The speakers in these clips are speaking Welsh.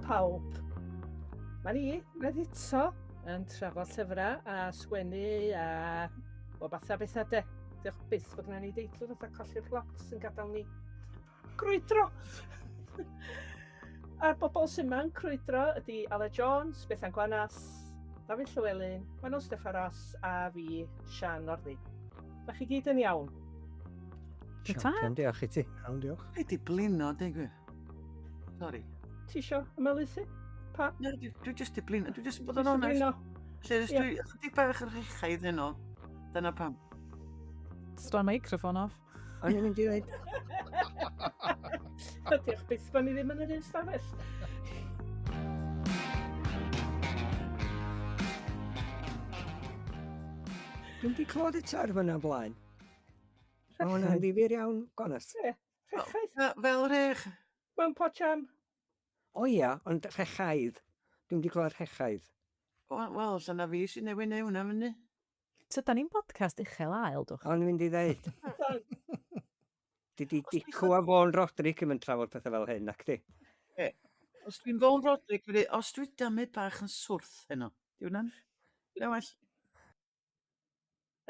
pawb. Mae ni, unwaith eto, yn trafod llyfrau a sgwennu a bob fath o bethau de. Diolch byth bod gennym ni deitl fatha colli'r plot sy'n gadael ni crwydro. A'r bobl sy'n ma'n crwydro ydy Aled Jones, Bethan Gwanas, Dafydd Llywelyn, Manon Steffan Ros a fi, Sian Northy. Da chi gyd yn iawn? Champion, diolch i ti. Iawn, diolch. Dwi 'di blino, deud gwir. Sori. Ti isio ymhelaethu? Pa? Na, dwi, dwi jyst 'di blino. Dwi jyst yn bod yn onest. Blino. Lle, jyst dwi chydig bach yn rhechaidd heno. Dyna pam. Just roi microphone off. O'n i'n mynd i ddweud. Diolch byth bod ni ddim yn yr un stafell. Dwi'm 'di clywed y term yna blaen. Mae hwnna'n ddifyr iawn, gonest. Ie, rhechaidd. Fel rhech. Mewn pot jam. O ia, ond rhechaidd. Dwi'm 'di clywed rhechaidd. Wel, wel, ella na fi sy'n newid neu hwnna fyny. Tydan ni'n podcast uchel ael, dwch. O'n i'n mynd i ddeud. Dydy Dicw a Vaughan Roderick ddim yn trafod pethau fel hyn, nac di? Ie. Os dwi'n Vaughan Roderick, dwi'n dweud, os dwi dymu bach yn swrth heno. Di hwnna'n... Di hwnna'n well?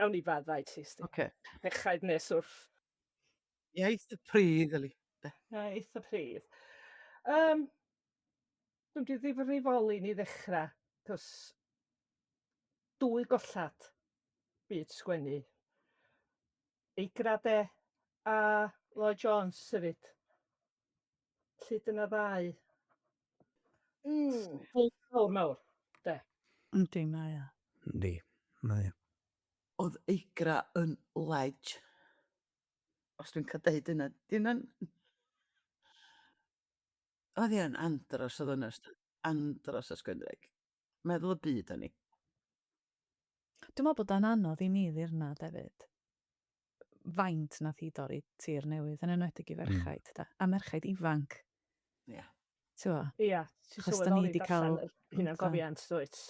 Awn ni faddau ti, sti. Oce. Rhechaidd neu swrth. Iaith y pridd, yli. Iaith y pridd. Um, dwi'n di ddifrifoli ni ddechrau, cos dwy gollad byd sgwennu. Eigra de a Lloyd Jones hefyd. Felly dyna ddau. Bwlch mawr mawr, de. Yndi, mae o. Yndi, mae o. Oedd Eigra yn ledge. Os dwi'n cael deud hynna. Di hynna'n... Oedd hi yn andros o ddynes. Andros o sgwenwraig. Meddwl y byd o'n i. Dwi'n meddwl bod o'n anodd i ni ddirnad hefyd faint nath hi dorri tir newydd, yn enwedig i ferchaid, de, a merchaid ifanc. Ie. T'mo'? Ia, ti'n Achos da ni sylweddoli 'di cael... darllen yr hunangofiant, dwyt?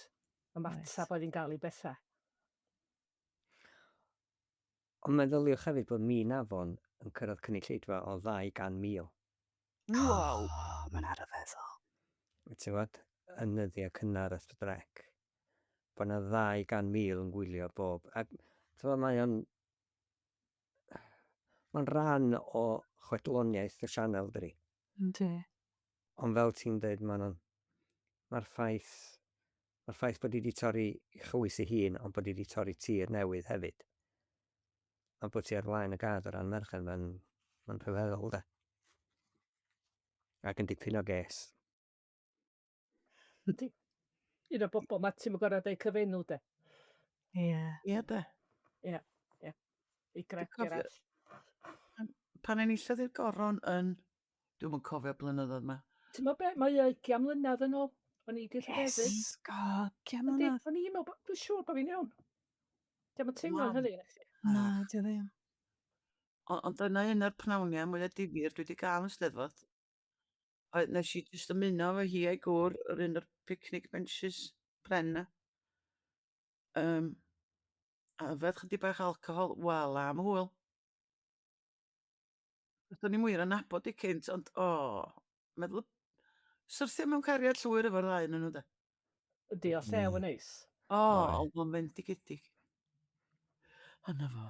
Ymateb oedd hi'n gael i bethau. Ond meddyliwch hefyd bod Min Afon yn cyrraedd cynulleidfa o 200,000. Waw! O, mae'n rhyfeddol. Ti'n gwybod, yn nyddiau cynnar S4C, bod 'na 200,000 yn gwylio bob... Ac ti'n mae o'n... Mae'n rhan o chwedloniaeth y sianel, dydi? Yndi. Ond fel ti'n dweud, Manon, mae'r ffaith, mae'r ffaith bod hi wedi torri ei chywys ei hun, ond bod hi wedi torri tir newydd hefyd, a bod ti ar flaen y gad o ran merched, mae'n mae'n rhyfeddol, de. Ac yn dipyn o ges. Yndi. Un o'r bobl ma ti'm yn gorfod deud cyfenw de. Ie. Ie de. Ie, ie. I Dwi'n greg cofio arall. pan enillodd i'r goron yn... Dwi'm yn cofio blynyddoedd 'ma. Ti'n meddwl be, mae o 20 mlynedd yn ôl. O'n i 'di rhyfeddu. Yes, God, 20 Yndi, mlynedd. o'n i'n meddwl, bo- dwi'n siŵr bod fi'n iawn. Dio'm yn teimlo Waw. hynny, nacdi? Na, dio ddim. Ond, ond dyna un o'r pnawniau mwyaf difyr dwi wedi gael yn Steddfod. Oedd nes i jyst ymuno efo hi a'i gŵr yr un o'r picnic benches pren 'na. Um, a yfed chydig bach alcohol, wel am hwyl. Do'n i'm wir yn nabod i cynt, ond o, meddwl, syrthio mewn cariad llwyr efo'r ddau yn nhw de. Yndi, o llew yn neis. O, oedd o'n fendigedig. Yna fo.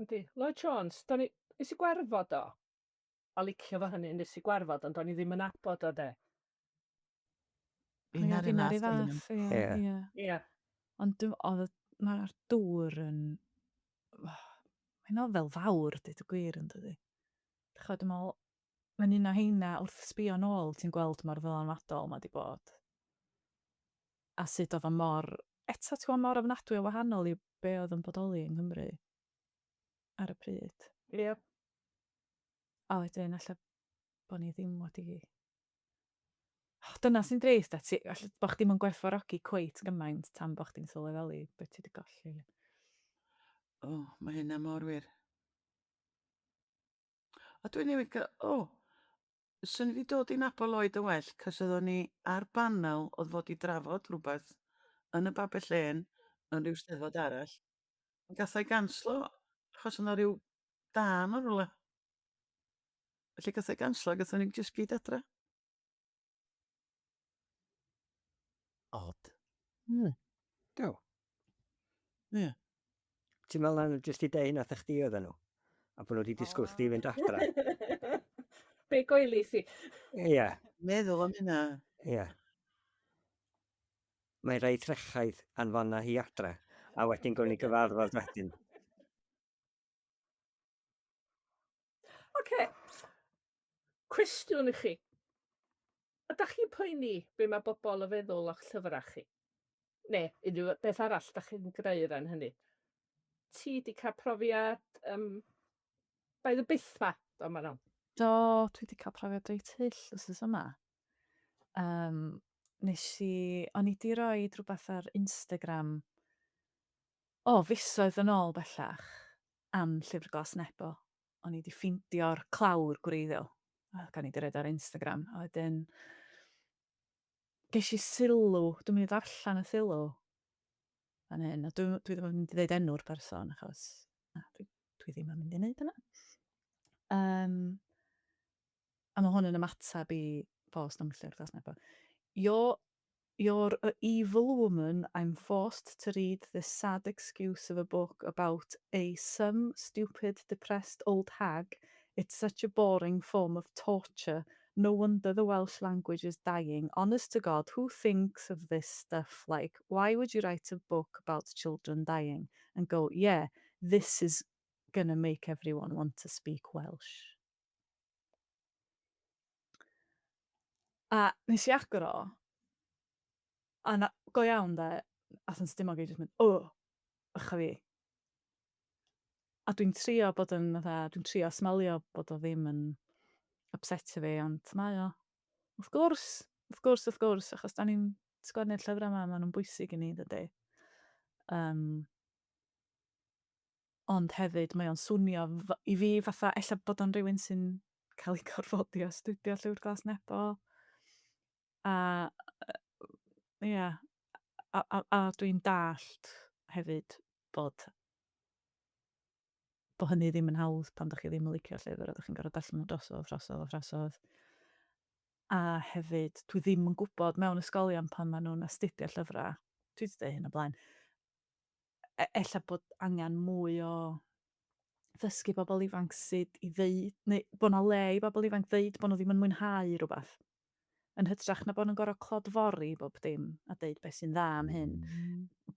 Yndi. Lloyd Jones, do'n i... Nes i gwarfod o, a licio fo hynny, nes i gwarfod, ond do'n i ddim yn nabod o de. Ie, Finna'r un finna'r un fath. fath, ie, Ie. ie. Ie. Ond dwi'n oedd y mae'r dŵr yn... Mae'n nofel fawr, deud y gwir, yn dydi? Dach ch'mod, dwi'n meddwl, mae'n un o heina wrth sbio nôl, ti'n gweld mor ddylanwadol mae 'di bod. A sut oedd o mor, eto, ti'n gwybod, mor ofnadwy o wahanol i be oedd yn bodoli yng Nghymru ar y pryd. Ie. A wedyn, ella bod ni ddim wedi... Dyna sy'n drist, a ti, ella bo' chdi'm yn gwerthfawrogi cweit gymaint tan bo' chdi'n sylweddoli be ti 'di golli. O, mae hynna mor wir. A dwi newydd gael... O! 'Swn i 'di dod i nabod Lloyd yn well, 'cos oeddwn ni ar banel oedd fod i drafod rhywbeth yn y Babell Lên yn rhyw Steddfod arall, ond gath o'i ganslo achos oedd 'na ryw dân yn rhywle. Felly gath ei ganslo a gathon ni jyst gyd adra. Odd. Do. Ie. Yeah. Ti'n meddwl na jyst i deud hynna wrtha chdi oedden nhw? A bod nhw wedi disgwyl chdi fynd adra? Be goelis i? Ie. Yeah. Meddwl am hynna. Ie. Yeah. Mae'n reit rechaidd anfona hi adra, a wedyn gawn ni gyfarfod wedyn. Oce. Cwestiwn i chi. Ydach chi'n poeni be mae bobl yn feddwl o'ch llyfrau chi? Neu unrhyw beth arall dach chi'n greu ran hynny? Ti 'di cael profiad um, by the byth ma, do Manon? Do, dwi 'di cael profiad reit hyll wythnos yma. Um, nes i, o'n i 'di roid rhywbeth ar Instagram, o, fisoedd yn ôl bellach, am Llyfr Glas Nebo. O'n i 'di ffeindio'r clawr gwreiddiol, ac o'n i 'di roid o ar Instagram, a wedyn ges i sylw, dwi'n mynd i ddarllen y sylw fan hyn, a dwi, dwi ddim yn mynd i ddeud enw'r person, achos na, dwi, dwi ddim yn mynd i wneud hynna. Um, a mae hwn yn ymateb i post am Llyfr Glas Nebo. You're You're a evil woman, I'm forced to read this sad excuse of a book about a some stupid depressed old hag, it's such a boring form of torture, no wonder the Welsh language is dying, honest to God, who thinks of this stuff, like, why would you write a book about children dying and go, yeah, this is gonna make everyone want to speak Welsh. A nes i agor o, a na, go iawn de, ath yn stumog i jyst mynd, o, ycha fi. A dwi'n trio bod yn fatha, dwi'n trio smalio bod o ddim yn upsetio fi, ond mae o. Wrth gwrs, wrth gwrs, wrth gwrs, achos da ni'n sgwennu'r llyfrau yma, maen nhw'n bwysig i ni, dydy. Um, Ond hefyd mae o'n swnio f- i fi fatha ella bod o'n rhywun sy'n cael ei gorfodi i astudio Llyfr Glas Nebo. A yy ia, a a a dwi'n dallt hefyd bod bo' hynny ddim yn hawdd pan dach chi ddim yn licio'r llyfr a dach chi'n gorfod darllen o drosodd a throsodd a throsodd. A hefyd dwi ddim yn gwybod mewn ysgolion pan maen nhw'n astudio llyfrau, dwi 'di deud hyn o blaen, e- ella bod angen mwy o ddysgu bobl ifanc sut i ddeud, neu bod 'na le i bobl ifanc ddeud bod nhw ddim yn mwynhau rhywbeth, yn hytrach na bod nhw'n gorfod clodfori bob dim a deud beth sy'n dda am hyn,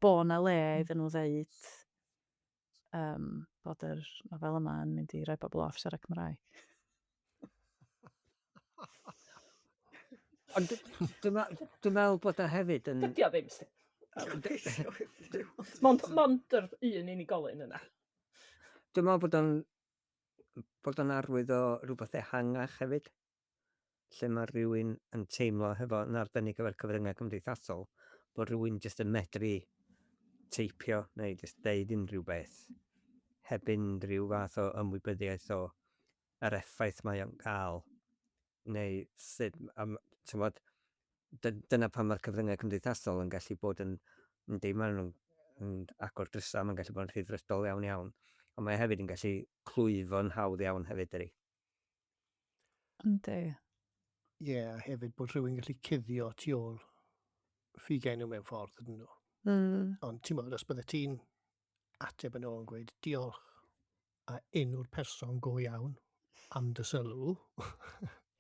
bod 'na le iddyn nhw ddeud um, bod yr nofel yma yn mynd i roi bobl off siarad Cymraeg. Ond dwi'n dwi meddwl bod o hefyd yn... Dydy o ddim, sti. Mond, mond yr un unigolyn yna. Dwi'n meddwl bod o'n bod o'n arwydd o rhywbeth ehangach hefyd, lle mae rhywun yn teimlo hefo, yn arbennig efo'r cyfryngau cymdeithasol, bod rhywun jyst yn medru teipio neu jyst deud unrhyw beth heb unrhyw fath o ymwybyddiaeth o yr effaith mae o'n gael, neu sut, am, t'mod, dyna pam mae'r cyfryngau cymdeithasol yn gallu bod yn, yndi, maen nhw'n yn agor drysau, mae'n gallu bod yn rhyddfrydol iawn iawn, ond mae hefyd yn gallu clwyfo'n hawdd iawn hefyd, dydi? Yndi. Ie, yeah, a hefyd bod rhywun yn gallu cuddio tu ôl ffugenw mewn ffordd, ydyn nhw. Ond ti'n meddwl, os bydde ti'n ateb yn ôl yn gweud diolch a enw'r person go iawn am dy sylw,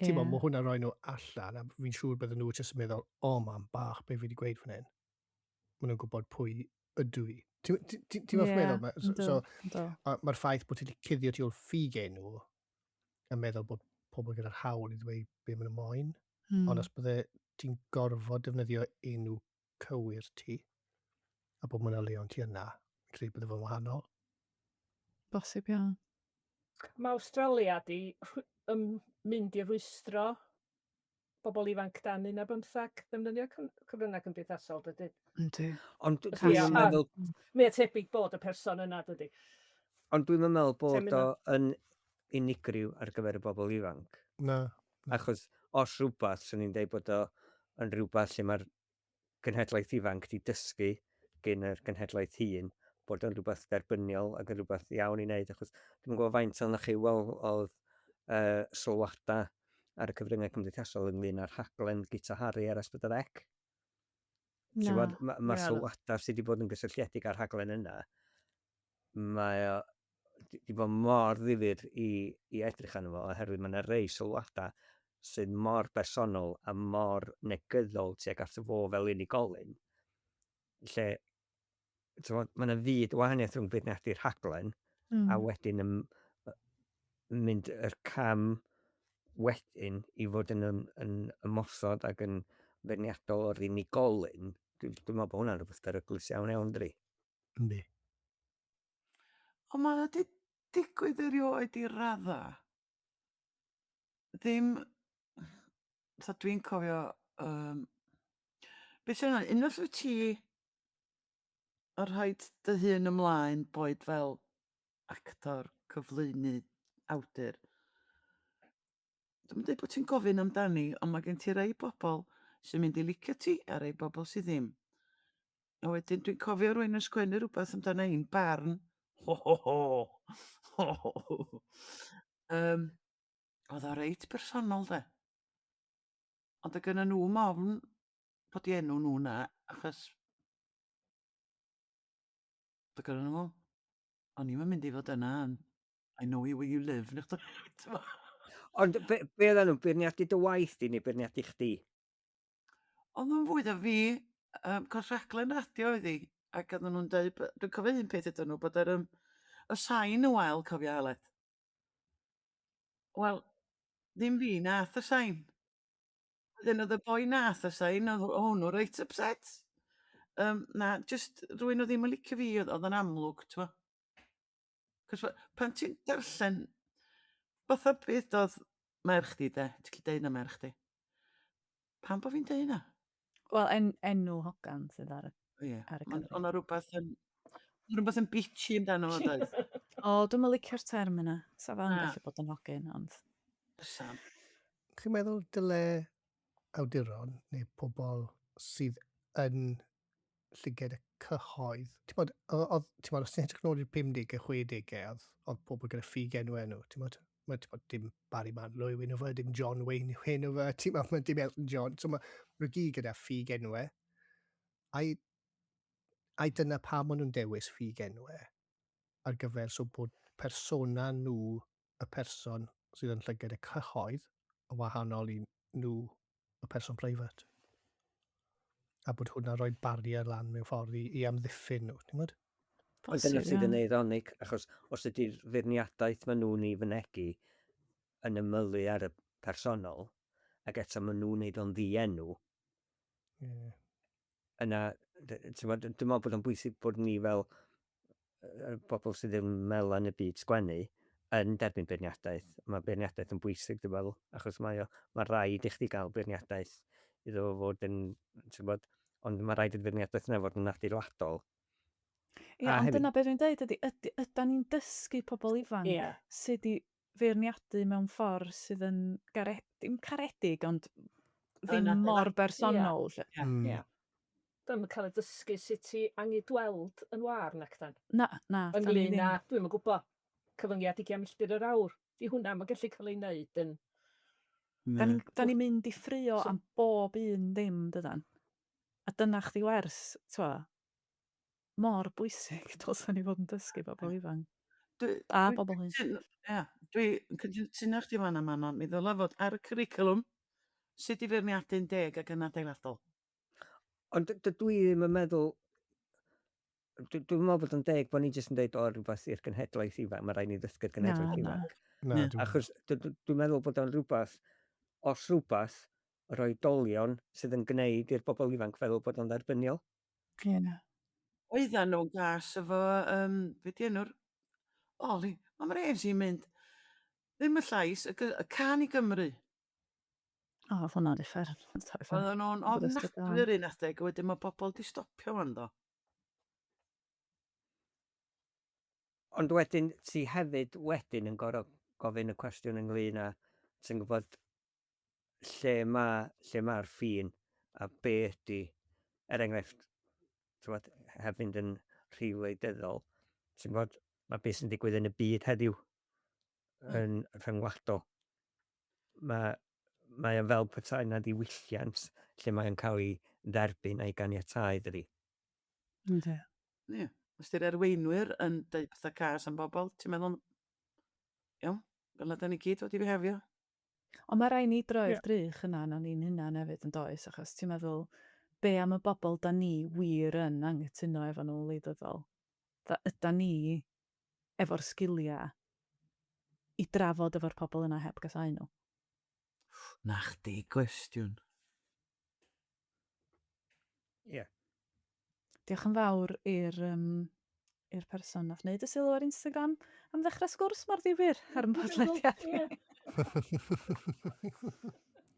ti'n yeah. mae hwnna'n rhoi nhw allan, a fi'n siŵr bydden nhw jyst yn meddwl, o oh, mam bach, be fi wedi gweud fan hyn. Maen nhw'n gwybod pwy ydw i. Ti'n ti, ti, ti yeah, meddwl? Ma, so, so, mae'r ffaith bod ti wedi cuddio tu ôl ffug enw yn meddwl bod pobl gyda'r hawl i ddweud be maen nhw moyn. Ond os bydde ti'n gorfod defnyddio enw cywir ti, a bod manylion ti yna, fi'n credu bydde fo'n wahanol. Bosib iawn. Mae Awstralia 'di yn mynd i rwystro bobl ifanc dan 15 ddefnyddio cyfryngau cymdeithasol, dydy? Yndi. Ond dwi'n meddwl... Mae tebyg bod y person yna, dydy? Ond dwi'n meddwl bod o yn unigryw ar gyfer y bobl ifanc. Na. Achos os rhywbeth, swn i'n deud bod o yn rhywbeth lle mae'r genhedlaeth ifanc 'di dysgu gyn yr genhedlaeth hŷn bod o'n rhywbeth derbyniol ac yn rhywbeth iawn i wneud, achos dwi'm yn gwybod faint ohonoch chi, wel, oedd uh, sylwadau ar y cyfryngau cymdeithasol ynglyn â'r rhaglen Guto Harri ar S4C. Ti'n gwbod, mae'r ma sylwadau sydd wedi bod yn gysylltiedig â'r rhaglen yna, mae o wedi bod mor ddifyr i, i edrych arno fo, oherwydd mae yna rei sylwadau sydd mor bersonol a mor negyddol tuag ato fo fel unigolyn, lle t'mod, ma' 'na fyd o wahaniaeth rhwng beirniadu rhaglen a wedyn yn mynd yr cam wedyn i fod yn ym- yn ymosod ac yn feirniadol o'r unigolyn. Dwi dwi'n meddwl bod hwnna'n rhywbeth peryglus iawn iawn dydi? Yndi. Ond mae o 'di digwydd erioed i radda. Ddim... Fatha dwi'n cofio yym be' sy 'na unwaith wyt ti yn rhoid dy hun ymlaen boed fel actor, cyflwynydd, awdur. Dwi'm yn deud bod ti'n gofyn amdani ond ma' gen ti rei bobl sy'n mynd i licio ti a rei bobl sydd ddim. A wedyn dwi'n cofio rywun yn sgwennu rhywbeth amdana i'n Barn. Ho ho ho! Ho ho ho! Yym oedd o reit bersonol de. Ond oedd gynnon nhw'm ofn bod 'u enw nhw 'na achos doedd gynnon nhw'm ofn. O'n i'm yn mynd i fod yna yn I know you where you live neu chdi. Ond be, be oedden nhw'n beirniadu dy waith di neu beirniadu chdi? Oedd o'n fwy na fi, yym, cos rhaglen radio oedd hi, ac oedden nhw'n deud b- dwi'n cofio un peth ydyn nhw, bod yr yym, y sain yn wael, cofio Aled. Wel, ddim fi nath y sain. Wedyn oedd y boi nath y sain, oedd hwnnw reit upset. Yym, na, jyst rhywun oedd ddim yn licio fi, oedd oedd yn amlwg, t'mo'. Cos pan ti'n darllen, fatha beth oedd merch di de, ti'n gallu deud na merch di. Pam bo fi'n deud na? Wel, en, enw hogan sydd ar y, Ie. ar y Ond cyfri. o' 'na rwbath yn o' rwbath yn bitchy amdano fo doedd? O, dwi'm yn licio'r term yna. Sa fo'n Na. gallu bod yn hogyn, ond... Fysa. Chi'n meddwl dyle awduron neu pobl sydd yn llyged y cyhoedd, timod, oedd, timod, os ti'n edrych nôl i'r 50au, 60au, oedd, oedd pobl gyda ffug enwau nhw, timod, mae, timod, dim Barry Manilow yw enw fe, dim John Wayne yw enw fe, timod, mae dim Elton John, so mae nhw gyd gyda ffug enwau. Ai, ai dyna pam maen nhw'n dewis ffug enwau ar gyfer so bod persona nhw, y person sydd yn llyged y cyhoedd, yn wahanol i nhw y person preifat. A bod hwnna'n rhoi barrier lan mewn ffordd i, i amddiffyn nhw, ti'n gwybod? Ond dyna sydd yn ie. eironig, achos os ydy'r feirniadaeth maen nhw'n ei fynegi yn ymylu ar y personol, ac eto maen nhw'n neud o'n ddienw, Ie. yna, ti'n gwbod, dwi'n meddwl bod o'n bwysig bod ni fel y bobl sydd yn mela yn y byd sgwennu yn derbyn beirniadaeth. Mae beirniadaeth yn bwysig, dwi'n meddwl, achos mae o, mae rhaid i chdi gael beirniadaeth iddo fo fod yn, ti'n gwybod, ond mae rhaid i'r feirniadaeth yna fod yn adeiladol. Ie, A ond hefyd- dyna beth dwi'n deud ydy, ydy, ydan ni'n dysgu pobl ifanc sut i feirniadu mewn ffordd sydd yn gare- dim caredig, ond ddim Yn mor adeiladu. bersonol. 'lly. Ie. Ie. Dwi'm yn cael y dysgu sut i angydweld yn wâr nac 'dan. Na, na, 'dan ni Ynglyn ddim. â, dwi'm yn gwbo, cyfyngiad ugian milltir yr awr. 'Di hwnna 'm yn gallu cael ei wneud yn... Da ni'n da ni'n mynd i ffrio So- am bob un ddim, dydan? A dyna chdi wers, t'mo', mor bwysig dylsan ni fod yn dysgu bobl ifanc. Dwi, A dwi bobl hŷn. cytuno, ia, dwi yn cytuno chdi fan'na Manon, mi ddylai fod ar y cwricwlwm sut i feirniadu'n deg ac yn adeiladol. Ond dydw i ddim yn meddwl... Dwi'n meddwl bod o'n deg bod ni jyst yn deud, o, rhywbeth i'r genhedlaeth ifanc, mae rhaid ni ddysgu'r genhedlaeth Na, na. ifanc. Na, Ie. dwi'n Achos dwi'n meddwl bod o'n rhywbeth, os rhywbeth, yr oedolion sydd yn gwneud i'r bobl ifanc feddwl bod o'n dderbyniol. Ie. Oeddan nhw'n gas efo, um, be di enw'r... O, li, mae mrêns i'n mynd. Ddim y llais, y, y can i Gymru. O, oedd hwnna'n uffern. Oedden nhw'n ofnadwy yr un adeg, a wedyn mae bobl di stopio wan do. Ond wedyn, ti hefyd wedyn yn gorfod gofyn y cwestiwn ynglyn â, ti'n gwybod, lle mae lle mae'r ffin a be ydy, er enghraifft, ti'n gwybod, heb fynd yn rhy wleidyddol, ti'n gwybod, mae beth sy'n digwydd yn y byd heddiw yn rhyngwladol. Mae, mae o fel petai 'na ddiwylliant lle mae o'n cael ei dderbyn a'i ganiatáu, dydi? Yndi. Ie. Os 'di'r arweinwyr yn deud pethau cas am bobl, ti'n meddwl, iawn, fel 'na 'dan ni gyd fod i fihafio. Ond mae rhaid ni droi'r drych yna arnon ni'n hunain hefyd yn does, achos ti'n meddwl, be am y bobl da ni wir yn anghytuno efo nhw'n wleidyddol? Fatha, ydan ni efo'r sgiliau i drafod efo'r pobl yna heb gasáu nhw? 'Na chdi gwestiwn. Ie. Diolch yn fawr i'r um, i'r person nath wneud y sylw ar Instagram am ddechrau sgwrs mor ddifyr ar yn podlediad ni.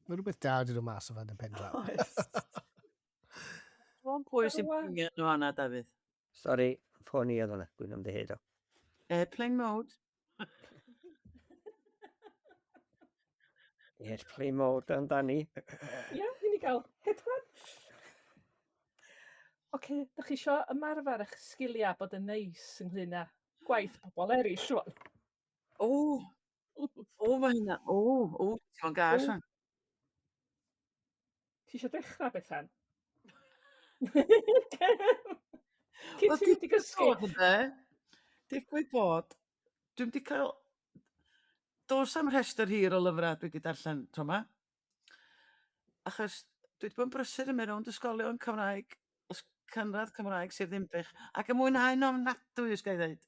Mae rhywbeth da wedi dod mas o fan y pen draw. Oes. Ffôn pwy sy'n pingio nhw hwnna, Dafydd? Sori, ffôn i oedd hwnna. Dwi'n ymddiheuro. Airplane mode. Airplane mode amdani. Ie, i ni gael hedfan. Oce, dach chi isio ymarfer eich sgiliau bod yn neis ynglyn â gwaith pobl eraill rwan? O! O, mae hynna... O, o, ti'n fod yn gas rwan. Ti eisiau dechrau, Bethan? Cyn ti'n mynd i gysgu. Ynde, digwydd bod, dwi'm 'di cael... Does 'am rhestr hir o lyfrau dwi 'di darllen tro 'ma. Achos dwi 'di bod yn brysur yn mynd rownd ysgolion Cymraeg, cynradd Cymraeg Sir Ddinbych, ac yn mwynhau'n ofnadwy os ga i ddeud.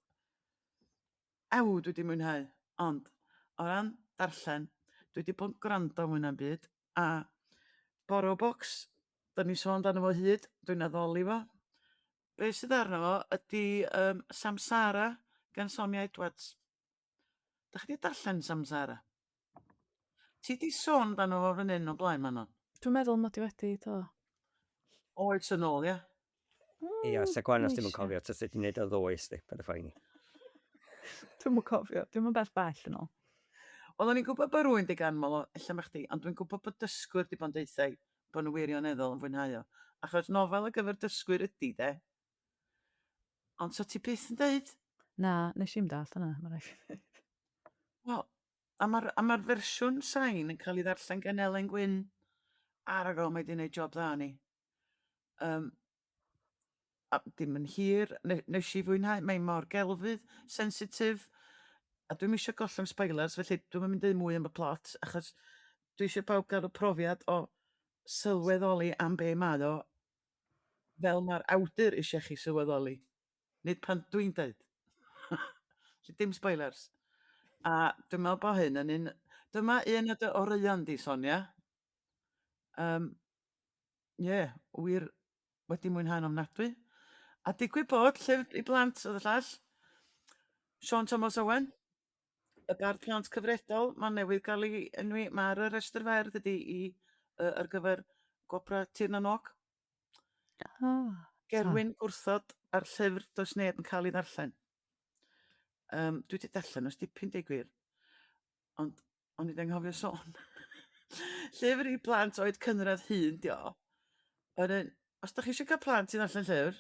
Ew, dwi 'di mwynhau. Ond o ran darllen, dwi 'di bod yn gwrando mwy na'm byd, a Borrowbox, da ni'n sôn amdano fo o hyd, dwi'n addoli fo. Be sydd arno fo ydy um, Samsara gan Sonia Edwards. Da chi 'di darllen Samsara? Ti 'di sôn amdano fo fan hyn o blaen, Manon? Dwi'n meddwl mod i wedi, do. Oes yn ôl, ia? Ia, sa gwan os ti'm yn cofio, tase ti'n neud o ddoe 'sdi, paid â phoeni. Dwi'm yn cofio, dwi'm yn bell bell yn ôl. Wel, o'n i'n gwybod bod rhywun 'di ganmol o, ella mai chdi, ond dwi'n gwybod bod dysgwyr 'di bod yn deutha i bod nhw wirioneddol yn fwynhau o. Achos nofel ar gyfer dysgwyr ydy, de. Ond so ti byth yn deud? Na, nes i'm dallt hwnna, ma' raid fi ddeud. Wel, a ma'r a ma'r fersiwn sain yn cael ei ddarllen gan Elen Gwyn. Argol, mae 'di wneud job dda ni. Um, a dim yn hir, ne, nes i fwynhau, mae mor gelfydd, sensitif, a dwi'm eisiau gollwng spoilers, felly dwi'm yn mynd i ddeud mwy am y plot, achos dwi eisiau pawb gael y profiad o sylweddoli am be mae o, fel mae'r awdur eisiau chi sylweddoli, nid pan dwi'n deud. Felly dim spoilers. A dwi'n meddwl bod hyn yn un... Dyma un o dy oreuon di, Sonia. Um, ie, yeah, wir wedi mwynhau'n ofnadwy. A digwydd bod, llyfr i blant oedd y llall, Sean Thomas Owen, y bardd plant cyfredol, mae newydd gael ei enwi, mae ar y rhestr fer dydy i, uh, ar gyfer Gwobrau Tir na Nog. Oh, Gerwin Gwrthod a'r llyfr Does Neb yn cael ei ddarllen. Um, dwi wedi darllen os dipyn deud gwir, ond o'n i wedi anghofio sôn. llyfr i blant oed cynradd hŷn, dio. Wedyn, os da chi eisiau cael plant i ddarllen llyfr,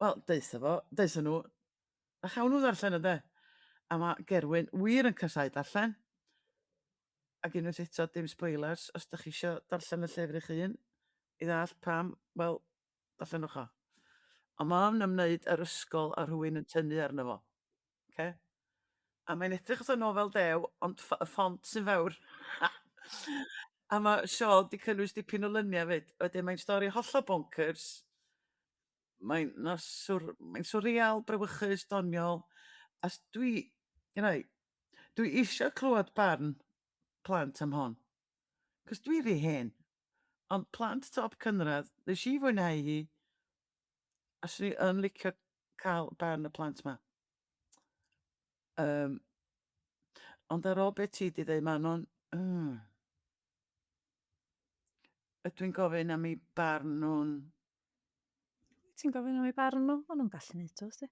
wel, deutha fo, deutha nhw, a chawn nhw ddarllen ynde. A mae Gerwin wir yn casáu darllen. Ac unwaith eto, dim spoilers, os da chi eisiau darllen y llyfr eich hun, i ddallt pam, wel, darllenwch o. Ond mae'n ymwneud â'r ysgol a rhywun yn tynnu arno fo. Okay? A mae'n edrych fatha nofel dew, ond y ffont sy'n fawr. A mae Siôn 'di cynnwys dipyn o luniau 'fyd. Wedyn mae'n stori hollol bonkers. Mae'n na swr- mae'n swreal, brawychus, doniol. A s- dwi, you know, dwi eisiau clywed barn plant am hon. Cos dwi rhy hen. Ond plant top cynradd, nes i fwynhau hi, a swn i yn licio cael barn y plant 'ma. Um, ond ar ôl beth ti 'di ddeud Manon, mm, ydw i'n gofyn am eu barn nhw'n... Ti'n gofyn am eu barn nhw? Maen nhw'n gallu neud o, sdi?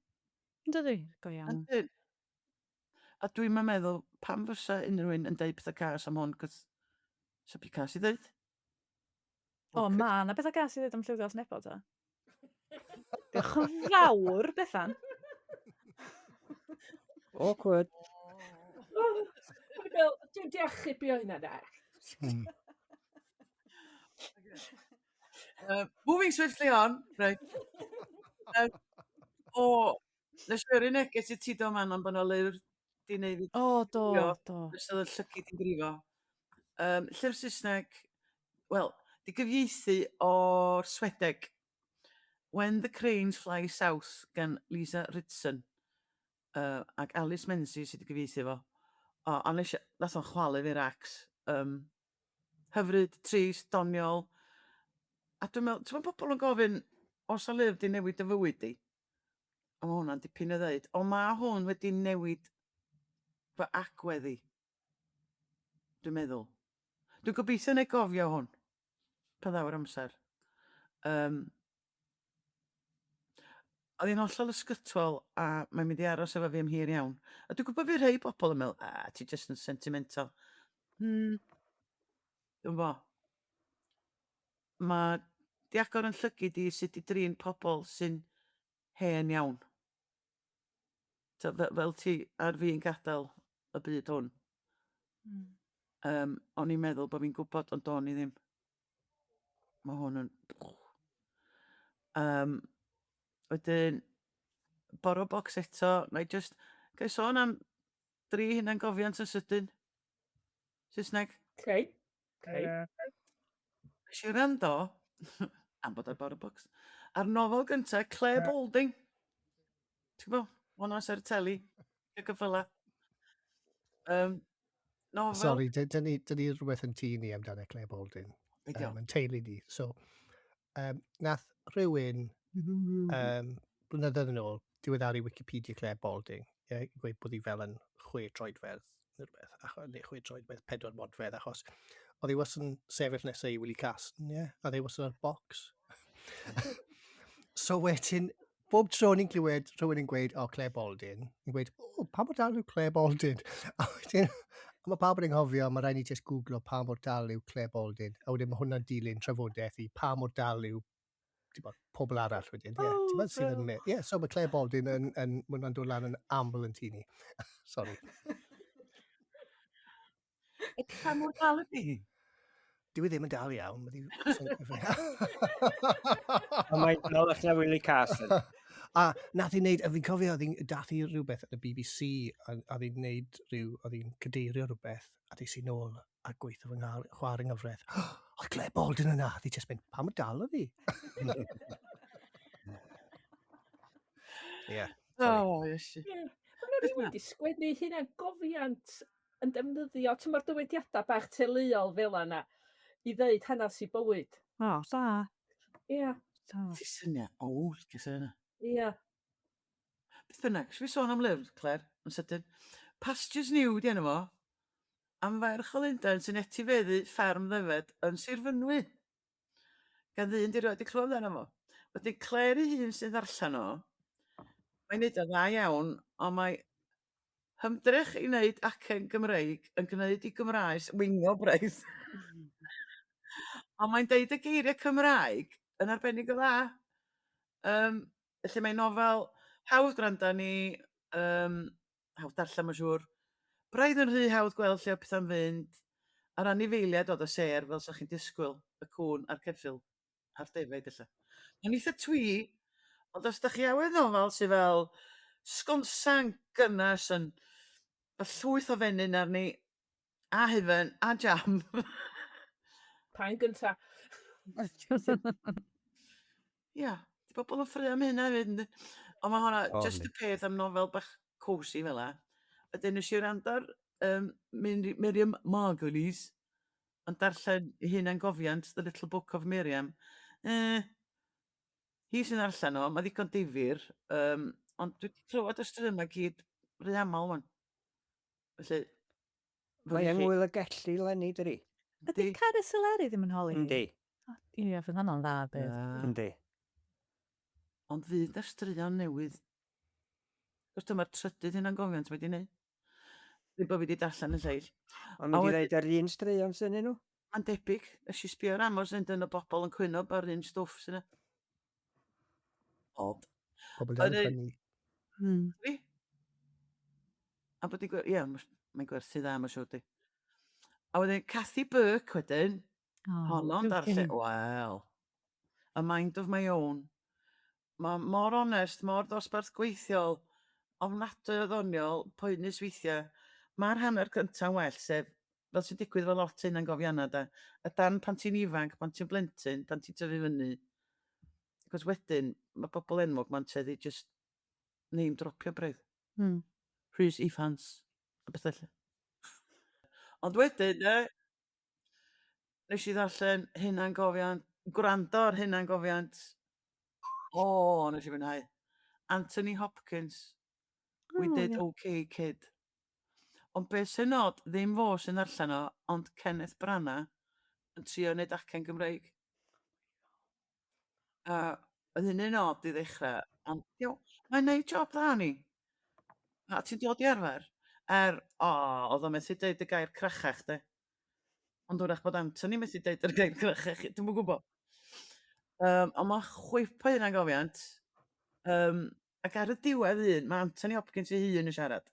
Yn dydi? Go iawn. Yndyn. A dwi'm yn meddwl pam fysa unrhyw un yn deud pethau cas am hwn, cos sa byd cas i ddeud. O, ma' 'na bethau gas i ddweud am Llyfr Glas Nebo, ta. Diolch yn fawr, Bethan. Awkward. Dwi'n deall chi o hynna, na. Moving swiftly on, right. O, nes i yrru neges i ti do Manon bod 'na lyfr 'di neud fi O, do, brifo. Do. Jyst oedd y llygid yn brifo. Llyfr Saesneg, wel, 'di gyfieithu o'r Swedeg. When the Cranes Fly South gan Lisa Ritson. Ac Alice Menzies sydd wedi gyfieithu fo. O, a nes i, nath o'n chwalu fi racs. Hyfryd, trist, doniol. A dwi'n meddwl, ti'n meddwl pobl yn gofyn, os a lyfr di newid dy fywyd di? A mae hwnna'n dipyn o ddeud. Ond mae hwn wedi newid fy agwedd i. Dwi'n meddwl. Dwi'n gobeithio neu gofio hwn pan ddaw'r amser. Oedd hi'n hollol ysgytwol a mae'n mynd i aros efo fi am hir iawn. A dwi'n gwybod fi rhai bobl yn meddwl, "A, ti jyst yn sentimental." Dwi'n bo. Mae di agor yn llygid i sut i drin pobl sy'n hen iawn. So, fel ti ar fi'n gadael y byd hwn. O'n i'n meddwl bod fi'n gwybod, ond do'n i ddim. Mae hwn yn... Wedyn, Borrow Box eto, na i just... Ga i sôn am dri hunangofiant yn sydyn? Saesneg? Okay. Okay. Nes i wrando, am bod ar Borrow Books, ar nofel gyntaf Clare Balding. Ti'n gwybod? Hwna sy'n ar y teli, y gyffyla. Nofel... Sorry, dyn ni, dyn ni rhywbeth yn tŷ ni amdano Clare Balding. Be 'di o? Yn teulu ni. So, nath rhywun blynyddoedd yn ôl diweddaru Wikipedia Clare Balding, ie, i gweud bod hi fel yn 6 troedfedd neu rhywbeth, neu 6 troedfedd, 4 modfedd, achos oedd hi wastad yn sefyll nesaf i Willie Carson, ie, a oedd hi wastad ar bocs. So wedyn, bob tro ni'n clywed rhywun yn gweud, "O, Clare Balding," ni'n gweud, "O, pa mor dal yw Clare Balding?" A wedyn, a mae pawb yn anghofio, mae rhaid ni just googlo pa mor dal yw Clare Balding. A wedyn mae hwnna'n dilyn trafodaeth i pa mor dal yw, ti'n bod, pobl arall wedyn. Ie, ti'n bod, sydd yn Ie, so mae Clare Balding yn, mae hwnna'n dod lan yn aml yn tŷ ni. Sorry. E, pa mor dal ydy hi? Dyw hi ddim yn dal iawn. Mae hi... Ond mae'n dal allan Willie Carson. A nath hi wneud, a fi'n cofio, oedd hi'n dath hi rhywbeth yn y BBC, a oedd hi'n wneud rhyw, oedd hi'n cadeirio rhywbeth, a des i nôl a gweithio fy chwarae yng nghyfraith. Oedd Clare Balding yna, a hi just mynd, "Pa mor dal oedd hi?" Ie, sorry. O, Iesu. Ie. Mae yna rhywun wedi sgwennu hunangofiant yn defnyddio, ti'n mae'r dywediadau bach teuluol fel yna, i ddeud hanes i bywyd. O, da. Ie. Da. Ti syniad, o, licio syniad yna. Ie. Beth bynnag, eisiau fi sôn am lyfr, Claire, yn sydyn. Pastures New, di enw fo, am ferch o Lundain sy'n etifeddu fferm ddefaid yn Sir Fynwy. Gan ddyn di rioed 'di clywed amdano fo. Wedyn Claire ei hun sy'n ddarllen o. Mae'n neud o'n dda iawn, ond mae hymdrech i wneud acen Gymreig yn gwneud i Gymraes wingo braidd. Ond mae'n deud y geiriau Cymraeg yn arbennig o dda. Felly mae'n nofel hawdd gwrando arni, hawdd darllen mae'n siŵr. Braidd yn rhy hawdd gweld lle oedd pethau'n fynd, a'r anifeiliaid oedd y sêr fel 'sa chi'n disgwyl, y cŵn a'r ceffyl, a'r defaid ella. Mae'n eitha twee, ond os da chi awydd nofel sydd fel sgonsan gynnes yn fel llwyth o fenyn arni, a hufen, a jam. Pa un gynta? Ia, di bobl yn ffraeo am hynna hefyd, yndi? Ond mae hwnna O, just yndi. y peth am nofel bach cosy fel 'a. Wedyn nes i wrando ar Miriam Margolyes yn darllen ei hunangofiant, The Little Book of Miriam. Hi sy'n darllen o, mae ddigon difyr, ond dwi wedi clywed y straeon yma gyd rhy aml wan. Felly, Mae fyny yng chi. Ngŵyl y Gelli 'leni, dydi? Ydy Yndi. Carys Eleri ddim yn holi hi? Yndi. O, ie, fydd hwnna'n dda, bydd. Na. Yndi. Ond fydd na straeon newydd. Cos dyma'r trydydd hunangofiant mae 'di neud. Ddim bod fi wedi darllen y lleill. Ond A mynd i wedyn- ddeud yr un straeon sy'n nhw? Mae'n debyg. Nes i sbio ar Amazon, dyna bobl yn cwyno bod yr un stwff sy'n yna. Od. Pobl dal yn Wedyn- prynu. Fi? A bod i ie, mae'n gwerthu dda, mae'n siŵr di. A wedyn Kathy Burke wedyn, oh, honno'n darllen, wel, A Mind of My Own. Mae mor onest, mor ddosbarth gweithiol, ofnadwy o ddoniol, poenus weithiau. Mae'r hanner cyntaf well, sef fel sy'n digwydd efo lot o hunangofiannau de, y darn pan ti'n ifanc, pan ti'n blentyn, pan ti'n tyfu fyny. Cos wedyn, mae bobl enwog ma'n tueddu just name dropio braidd. Rhys Ifans, a bethau felly. Ond wedyn, de, nes i ddarllen hunangofiant, gwrando ar hunangofiant. O, nes i fwynhau. Anthony Hopkins, We Did OK Kid. Ond be sy'n od, ddim fo sy'n ddarllen o, ond Kenneth Branagh yn trio wneud acen Gymreig. A oedd hynny'n od i ddechrau, ond iawn, mae'n neud job dda ni. A ti'n dod i arfer. Er, o, oedd o methu deud y gair crachach, de. Ond wrach bod Anthony methu deud yr gair crachach, dwi'm yn gwybod. Um, ond mae'n chwip o hunangofiant. Um, ac ar y diwedd un, mae Anthony Hopkins ei hun yn siarad.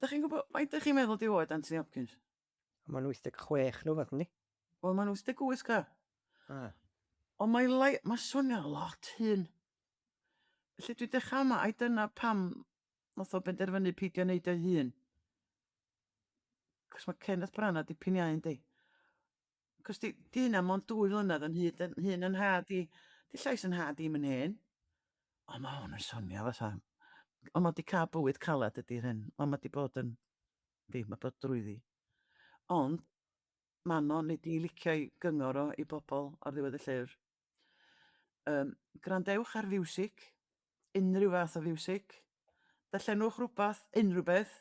Dach chi'n gwybod, faint dych chi'n meddwl di oed Anthony Hopkins? Mae'n 86 nhw fath, yndi? Wel, mae'n 88 ca. Ah. Ond mae, lai, mae swnio lot hyn. Felly dwi'n dechrau yma, ai dyna pam nath o benderfynu peidio wneud o'i hun. Cos mae Kenneth Branagh dipyn iau yndi. Cos di, di hynna mond dwy flynedd yn hyd yn hyn yn nhad i. Di llais yn nhad i'm yn hen. Ond mae hwn yn swnio fatha... Ond mae di cael bywyd caled ydy'r hyn. Ond mae di bod yn... Di, mae bod drwyddi. Ond Manon, nid i licio'i gyngor o i bobl ar ddiwedd y llyfr. Um, gwrandewch ar fiwsig, unrhyw fath o fiwsig. Darllenwch rhywbeth, unrhyw beth.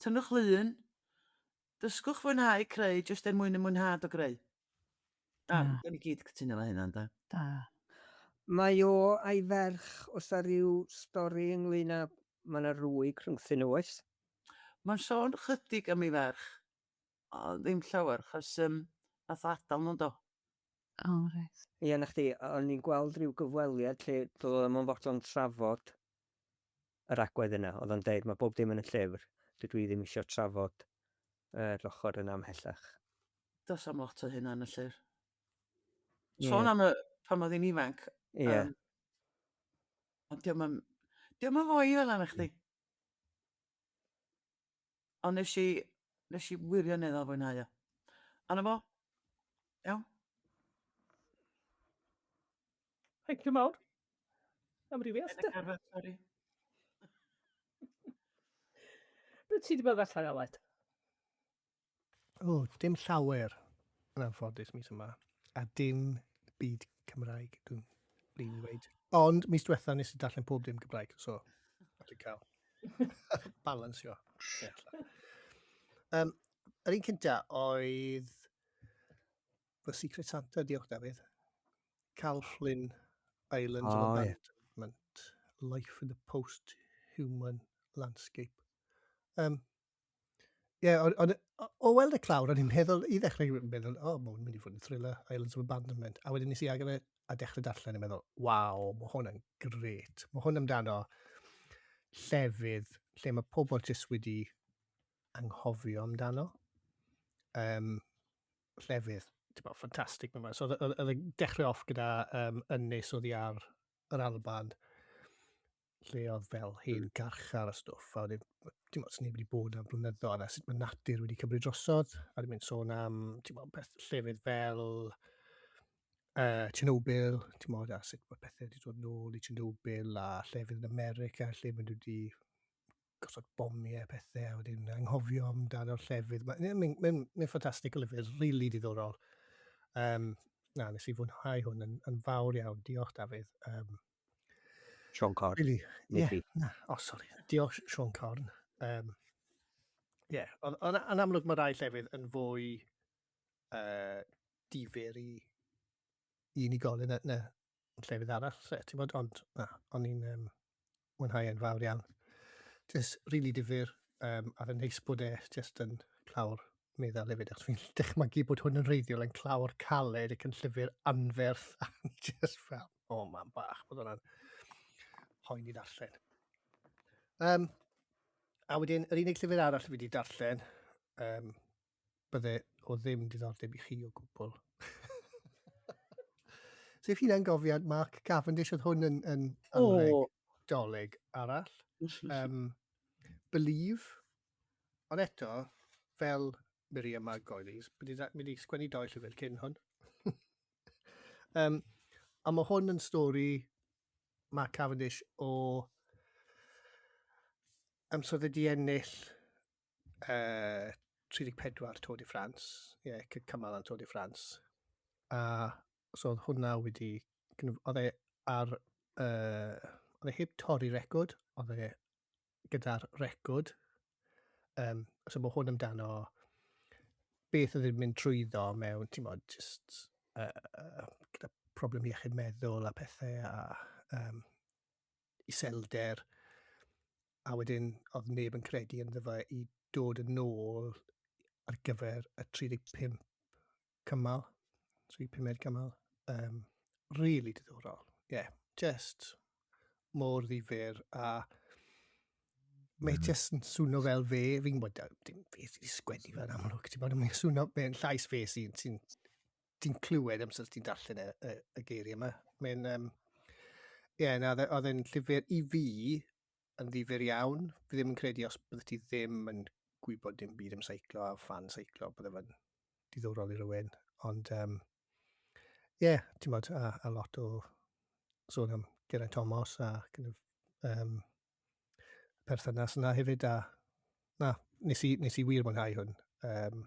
Tynnwch lun. Dysgwch fwynhau creu jyst er mwyn y mwynhad o greu. A, da. Da ni gyd cytuno efo hynna, ynde? Da. Mae o a'i ferch, oes 'na ryw stori ynglyn â, mae 'na rwyg rhyngthyn nhw, oes? Mae'n sôn chydig am ei ferch, ond ddim llawer, chos um, nath o adael nhw'n do. O, oh, reit. Ie, na chdi, o'n i'n gweld rhyw gyfweliad lle doedd o ddim yn fodlon trafod yr agwedd yna. Oedd o'n deud, mae bob dim yn y llyfr, dydw i ddim eisiau trafod yr ochr yna ymhellach. Does am lot o hynna yn y llyfr. Yeah. Sôn am y, pan oedd hi'n ifanc. Ie. Yeah. Um, ond diolch yn, diolch yn fwy fel yna chdi. Ond nes i, nes i wirioneddol fwynhau o. A 'na fo. Iawn. Thank you mawr. Amrywiaeth de. Arfer, sori. Be ti wedi bod allan Aled? O, dim llawer yn anffodus mis yma. A dim byd Cymraeg, dwi'n flin i weud. Ond mis diwetha nes i darllen pob dim Cymraeg, so dwi'n cael balansio. Um, yr un cynta oedd fy Secret Santa, diolch Dafydd. Cal Flynn, Islands oh, of Abandonment, yeah. Life in the Post-Human Landscape. Um, Ie, yeah, on, on, o weld y clawr, o'n i'n meddwl, i ddechrau, i'n meddwl, o, oh, mae hwn yn mynd i fod yn thriller, Islands of Abandonment. A wedyn nes i agor e a dechrau darllen, yn meddwl, waw, mae hwn yn gret. Mae hwn amdano llefydd lle mae pobl jyst wedi anghofio amdano. Um, llefydd, ti'n bod, ffantastig. So, oedd e'n dechrau off gyda um, ynys oedd ar yr Alban, lle oedd fel hen garchar a stwff, a wedyn, ti'n bod, neb wedi bod am blynyddoedd, a sut mae natur wedi cymryd drosodd, a wedyn mynd sôn am, ti'n bod, peth llefydd fel Chernobyl, ti'n bod, a sut mae pethau wedi dod nôl i Chernobyl, a llefydd yn America, lle maen nhw wedi gosod bomiau a pethau, a wedyn anghofio amdano'r llefydd. Mae'n ma, ma, ma ffantastig o lyfr, rili really diddorol. Um, na, nes i fwynhau hwn yn, yn fawr iawn. Diolch, Dafydd. Um, Sean Corn. Really? Nid yeah, fi. Na, oh, sorry. Diolch, Sean Corn. Um, yeah, ond on, on amlwg mae rai llefydd yn fwy uh, difyr i, i unigolyn na, na llefydd arall, se, ti'n bod, ond na, o'n i'n um, mwynhau e'n fawr iawn. Just really difyr, um, a fe'n neis bod e just yn clawr meddal hefyd, achos fi'n dychmygu bod hwn yn reiddiol yn clawr caled ac yn llyfr anferth, a just fel, o oh, man bach, bod hwnna'n poen i ddarllen. Um, a wedyn, yr unig llyfr arall fi wedi darllen, um, bydde o ddim diddordeb i chi o gwbl. Sef hunangofiant Mark Cavendish, oedd hwn yn, yn anrheg oh. dolyg arall. Um, Believe. Ond eto, fel Miriam Margolyes, mynd i sgwennu doi llyfr cyn hwn. um, a mae hwn yn stori Mark Cavendish o amser oedd wedi ennill uh, 34 Tour de France, ie, yeah, cymal am Tour de France. A so oedd hwnna wedi, oedd e ar, uh, oedd e heb torri record, oedd e gyda'r record. Um, so mae hwn amdano beth oedd e'n mynd trwyddo mewn, ti'n modd, just uh, gyda problem iechyd meddwl a pethau a um, iselder. A wedyn oedd neb yn credu ynddo fe i dod yn ôl ar gyfer y 35 cymal, 35 cymal. Um, really diddorol. Yeah, just mor ddifyr a mae just yn swno fel fe. Fi'n gwybod, dim fe sydd wedi sgwennu fe'n amlwg, ti'n bod, mae'n swno, mae'n llais fe sy'n sy ti'n clywed amser ti'n darllen y, y, y geiriau yma. Mae'n, um, ie, yeah, na, oedd e'n llyfr i fi yn ddifyr iawn. Fi ddim yn credu os bydde ti ddim yn gwybod dim byd am seiclo a fan seiclo, bydde fe'n diddorol i rywun. Ond, um, ie, yeah, ti'n bod, a, a lot o sôn am Geraint Thomas a kind of, um, perthynas yna hefyd. A, na, nes i, nes i wir mwynhau hwn. Um,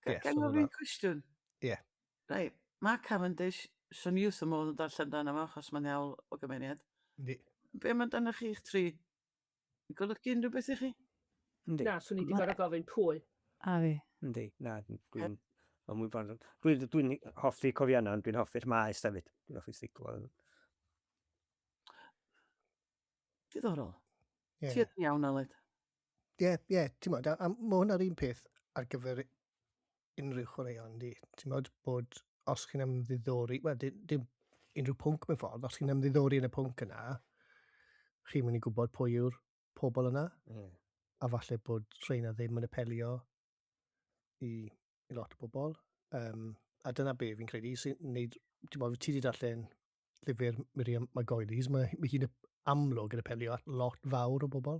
yeah, Gael so ofyn cwestiwn? Ie. Yeah. Right, Mark Cavendish, swn i wrth y modd yn darllen dan yma, achos mae'n iawn o gymeriad. Yndi. Be mae dan chi'ch tri? Yn golygu unrhyw beth i chi? Yndi. Na, swn i wedi gorfod gofyn pwy. A fi. Yndi, na, dwi'n ymwybodol. Dwi'n dwi hoffi cofiannau, ond dwi'n hoffi'r maes hefyd. Dwi'n hoffi seiclo. Diddorol. Yeah. Ti yn iawn, Aled. Ie, yeah, ie, yeah, ti'n modd, a, a mae hwnna'r un peth ar gyfer unrhyw chwaraeon, di. Ti'n modd bod os chi'n ymddiddori, wel, dim, dim unrhyw pwnc mewn ffordd, os chi'n ymddiddori yn y pwnc yna, chi'n mynd i gwybod pwy yw'r pobl yna. Mm. A falle bod rheina ddim yn apelio i, i lot o bobl. Um, a dyna be fi'n credu sy'n neud, ti'n modd, ti wedi darllen llyfr Miriam Margolyes, mae, mae hi'n amlwg yn apelio at lot fawr o bobl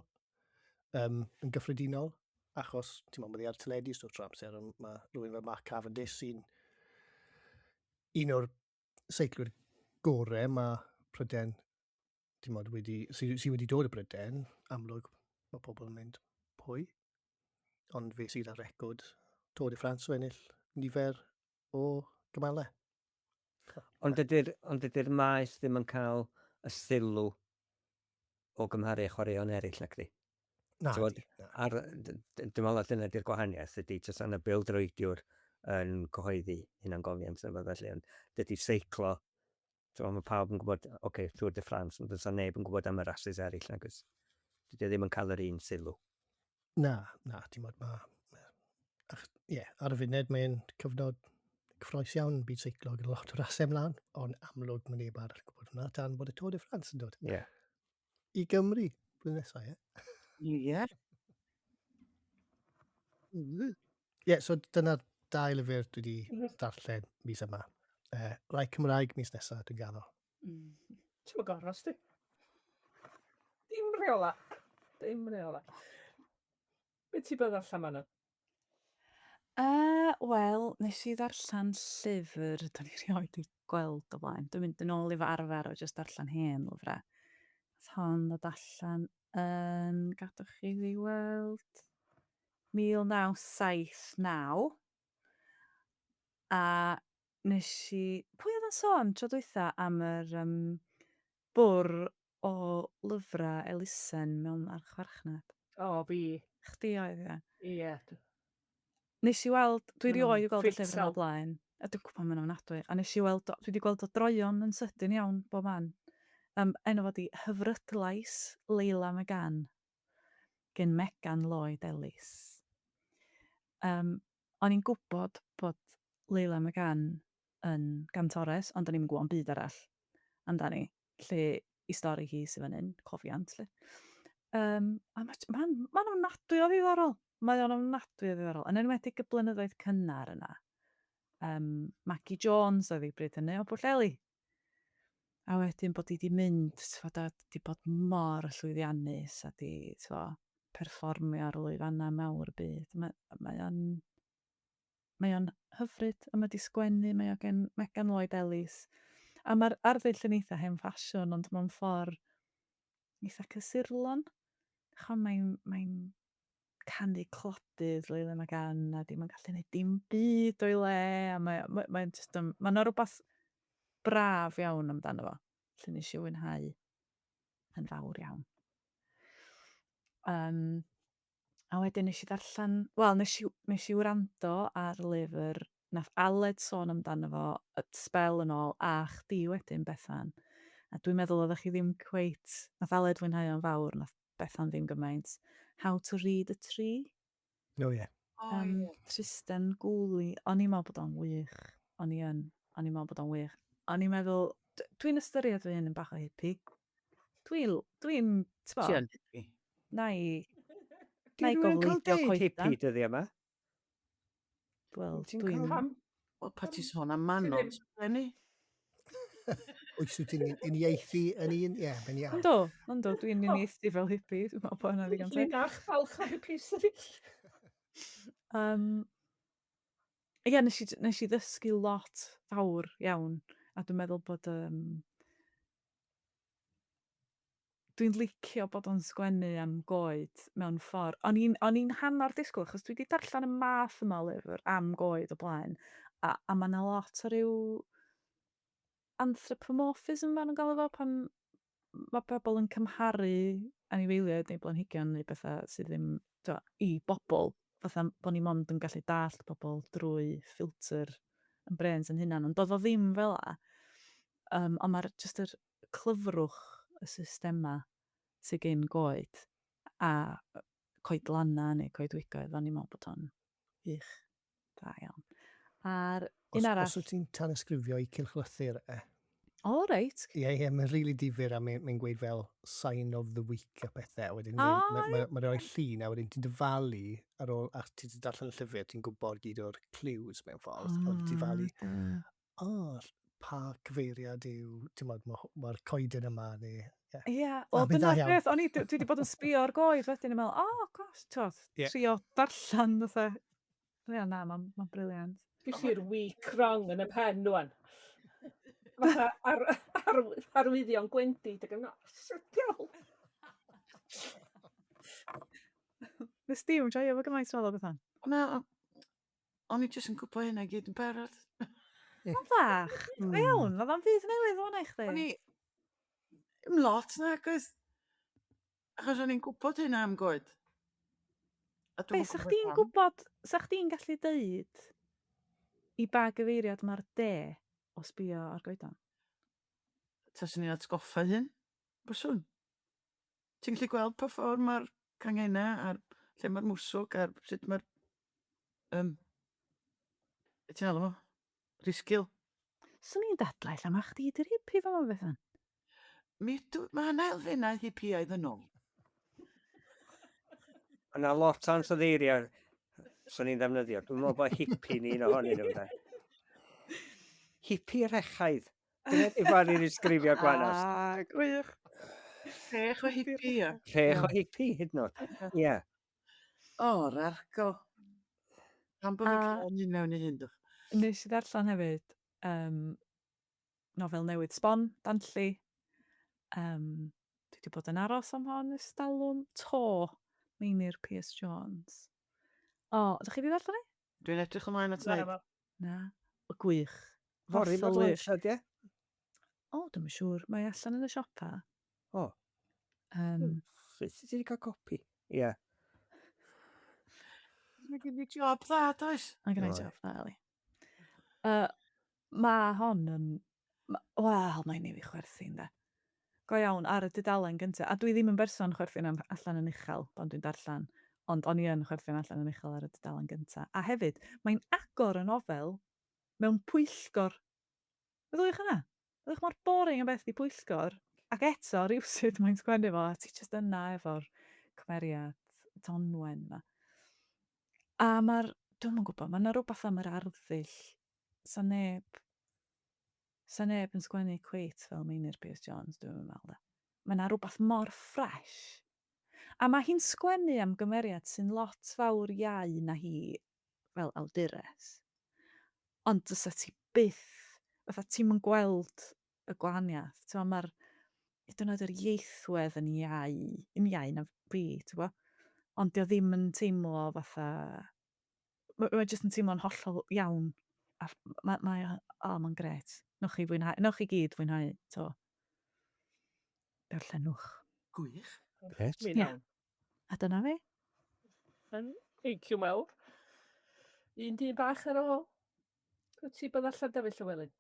um, yn gyffredinol, achos, ti'n meddwl, mae ar teledu stwff trwy amser, ond mae rhywun fel Mark Cavendish sy'n un o'r seiclwyr gorau mae Pryden, ti'n modd, wedi, sy, sy wedi dod o Bryden, amlwg mae pobl yn mynd pwy, ond fe sydd ar record Tour de France o ennill nifer o gymalau. Ond dydy'r ond dydy'r maes ddim yn cael y sylw o gymharu â chwaraeon eraill, nacdi? Na, T'mod, na. ar, dwi'n meddwl na dyna di'r gwahaniaeth ydy, tasa 'na bêl-droediwr yn cyhoeddi hunangofiant neu rywbeth felly, ond dydy seiclo, t'mod, mae pawb yn gwybod, oce, okay, Tour de France, ond does 'na neb yn gwybod am y rasys eraill, nag oes? Dydy o ddim yn cael yr un sylw. Na, na, ti'n bod, mae... Ach, ie, yeah, ar y funud mae'n cyfnod cyffroes iawn yn byd seiclo gyda lot o rasau ymlaen, ond amlwg mae neb arall yn gwybod hwnna tan bod y Tour de France yn dod. Ie. Yeah. I Gymru, blwyddyn nesaf, ie? Ie. Ie, yeah, so dyna'r dau lyfr dwi wedi mhm. darllen mis yma. Uh, rai Cymraeg mis nesaf, dwi'n gaddo. Mm. Ti'n mynd goros di? Dim rheola. Dim rheola. Be ti bod allan fanna? Uh, Wel, nes i ddarllen llyfr do'n i rioed 'di gweld o blaen. Dwi'n mynd yn ôl i fy arfer o jyst darllen hen lyfrau. Nath hon ddod allan yn, gadwch chi fi weld, 1979. A nes i... Pwy oedd yn sôn tro dwytha am yr um, bwr o lyfrau elusen mewn archfarchnad? O, fi. Chdi oedd, ie. Ie. Nes i weld, dwi rioed wedi gweld y llyfr yma o blaen, a dwi'n gwybod mae'n ofnadwy, a nes i weld, dwi wedi gweld o droeon yn sydyn iawn, bob man. Um, enw fo 'di Hyfrydlais Leila McGann, gen Megan Lloyd Ellis. Um, o'n i'n gwybod bod Leila McGann yn gantores, ond o'n i'm yn gwybod 'im byd arall amdani, 'lly 'i stori hi sy fan hyn, cofiant 'lly. Yym, a ma' mae'n ma' ofnadwy o ddiddorol. Mae o'n ofnadwy o ddiddorol, yn enwedig y blynyddoedd cynnar yna. Um, Maggie Jones oedd hi bryd hynny o Bwllheli. A wedyn bod hi 'di mynd, t'mod, a 'di bod mor llwyddiannus a 'di, t'mo', perfformio ar lwyfannau mawr y byd. Mae, mae o'n, mae o'n hyfryd, a mae 'di sgwennu, mae o gen Megan Lloyd Ellis. A mae'r arddull yn eitha hen ffasiwn, ond mewn ffordd eitha cysurlon. Ch'mo', mae'n, mae'n canu clodydd Leila McGann a dim yn gallu gwneud dim byd o'i le a mae o ma' mae'n jyst yn... Ma' 'na rywbeth braf iawn amdano fo, lle nes i fwynhau yn fawr iawn. Um, a wedyn nes i ddarllen, wel nes i, nes i wrando ar lyfr nath Aled sôn amdano fo sbel yn ôl a chdi wedyn Bethan. A dwi'n meddwl oeddech chi ddim cweit, nath Aled fwynhau o'n fawr, nath Bethan ddim gymaint. How to Read a Tree. O ie. Oh, um, yeah. Tristan Gooley. O'n i'n meddwl bod o'n wych. O'n i yn. O'n i'n meddwl bod o'n wych. O'n i'n meddwl, dwi'n ystyried fy hun yn bach o hippie. Dwi'n, dwi'n, ti'n Ti yn hippie. Na i, na i gofleidio coedan. hippie dyddi yma? Wel, dwi'n... Pam? Wel, pa ti sôn am Manon, Lenny? Oes wyt ti'n uniaethu yn un? Ie, mae'n iawn. Yndw, yndw, dwi'n uniaethu fel hippie. Dwi'n meddwl bod hynna'n ddigon teg. Linach falch o hippies ydi. Um, ie, nes i, nes i ddysgu lot fawr iawn, a dwi'n meddwl bod um, Dwi'n licio bod o'n sgwennu am goed mewn ffordd. O'n i'n o'n i'n hanner disgwyl, achos dwi 'di darllen y math yma o lyfr am goed o blaen, a a ma' 'na lot o ryw anthropomorphism ma' nhw'n galw fo, pan ma' pobl yn cymharu anifeiliaid neu blanhigion neu betha sydd ddim, tibod, i bobl, fatha bod ni mond yn gallu dallt pobl drwy ffilter yn brêns ein hunain, ond doedd o ddim fela. Yym, ond ma'r jyst yr clyfrwch y systemau sy gin goed a coedlannau neu coedwigoedd, o'n i'n meddwl bod o'n wych, da iawn. A'r un arall... Os wyt ti'n tanysgrifio i cylchlythyr e. O, reit. Ie, ie, mae'n rili difyr a mae'n mae gweud fel sign of the week a pethau. Wedyn mae'n mae, mae, mae rhoi llun a wedyn ti'n dyfalu ar ôl, a ti wedi darllen y llyfr, ti'n gwybod gyd o'r clues mewn ffordd, oh, ond ti'n dyfalu, o, pa cyfeiriad yw, ti'n modd, mae'r ma coeden yma, neu... Ie, yeah. Wel, dyna'r peth, o'n i, dwi wedi bod yn sbio ar goed wedyn yn meddwl, oh, gosh, ti'n modd, yeah. trio darllen, fatha, ie, na, mae'n ma briliant. Ges i'r week wrong yn y pen rwan. Fatha ar, ar, arwyddion gwendid ac yn sut diawl. Nes di ddim joio fo gymaint fel o Bethan? Na, O'n i jyst yn gwybod hynna i gyd yn barod. Mae'n fach. Mm. Iawn, oedd o'n fyd newydd o'n i chdi. O'n i... Ddim lot na, achos... Achos o'n i'n gwybod hynna am goed. A Be, sa chdi'n gwybod, sa chdi'n gallu deud i ba gyfeiriad mae'r de o sbio ar goedan? Taswn i'n atgoffa hyn, byswn. Ti'n gallu gweld pa ffordd mae'r canghennau a'r lle mae'r mwswg a'r sut mae'r Um, be ti'n alw fo? Risgil. Swn i'n dadlau ella ma chdi di'r hippie fama Bethan. Mi ydw, mae yna elfennau hippieaidd yn ôl. Mae yna lot o ansoddeiriau swn i'n ddefnyddio. Dwi'n meddwl bod hippie'n un ohonyn nhw. De. Hippie rhechaidd. Dyna di ffordd i ddisgrifio Gwanas. Ah, gwych. Rhech o hippie, ia. Rhech o hippie, hyd yn oed. Ie. O, yr argol. Pam bod fi'n cael un mewn i hyn, dwch? Nes i ddarllen hefyd um, nofel newydd sbon, Danlli. Um, dwi wedi bod yn aros am hon ers talwm. To, Meinir Pierce Jones. O, ydych chi wedi ddarllen hi? Dwi'n edrych ymlaen at wneud. Na. O, gwych. Fory Hollol mae'r wych. lansiad, ie? O, dwi'm yn siŵr. Mae allan yn y siopa. O. Sut ti wedi cael copi? Ie. Yeah. Mae gen i job dda, does? Mae gen i job dda, Eli. Uh, mae hon yn... Wel, mae'n ei fi chwerthin, de. Go iawn, ar y dudalen gyntaf. A dwi ddim yn berson chwerthin allan yn uchel pan dwi'n darllen, ond o'n i yn chwerthin allan yn uchel ar y dudalen gyntaf. A hefyd, mae'n agor y nofel mewn pwyllgor. Meddyliwch hynna. Meddyliwch mor boring o beth 'di pwyllgor, ac eto rywsut mae'n sgwennu fo a ti jyst yna efo'r cymeriad Donwen 'ma. A mae'r, dwi'm yn gwybod, mae yna rhywbeth am yr arddull. Sa neb, sa neb yn sgwennu cweit fel Meinir Pierce Jones, dwi'm yn meddwl de. Mae yna rhywbeth mor ffresh. A mae hi'n sgwennu am gymeriad sy'n lot fawr iau na hi fel awdures. Ond fysa ti byth, fatha ti'm yn gweld y gwahaniaeth. T'mo' ma'r hyd yn oed yr ieithwedd yn iau, yn iau na fi, t'bo'? Ond 'di o ddim yn teimlo fatha... Mae jyst yn teimlo'n hollol iawn. A mae, mae o, o, mae'n grêt. Newch chi fwynhau, newch chi gyd fwynhau, to. Darllenwch. Gwych. Grêt. Mi wnawn. A dyna fi. Yn AQ mawr. Un dyn bach ar ôl. Wyt ti bod allan Dafydd Llywelyn?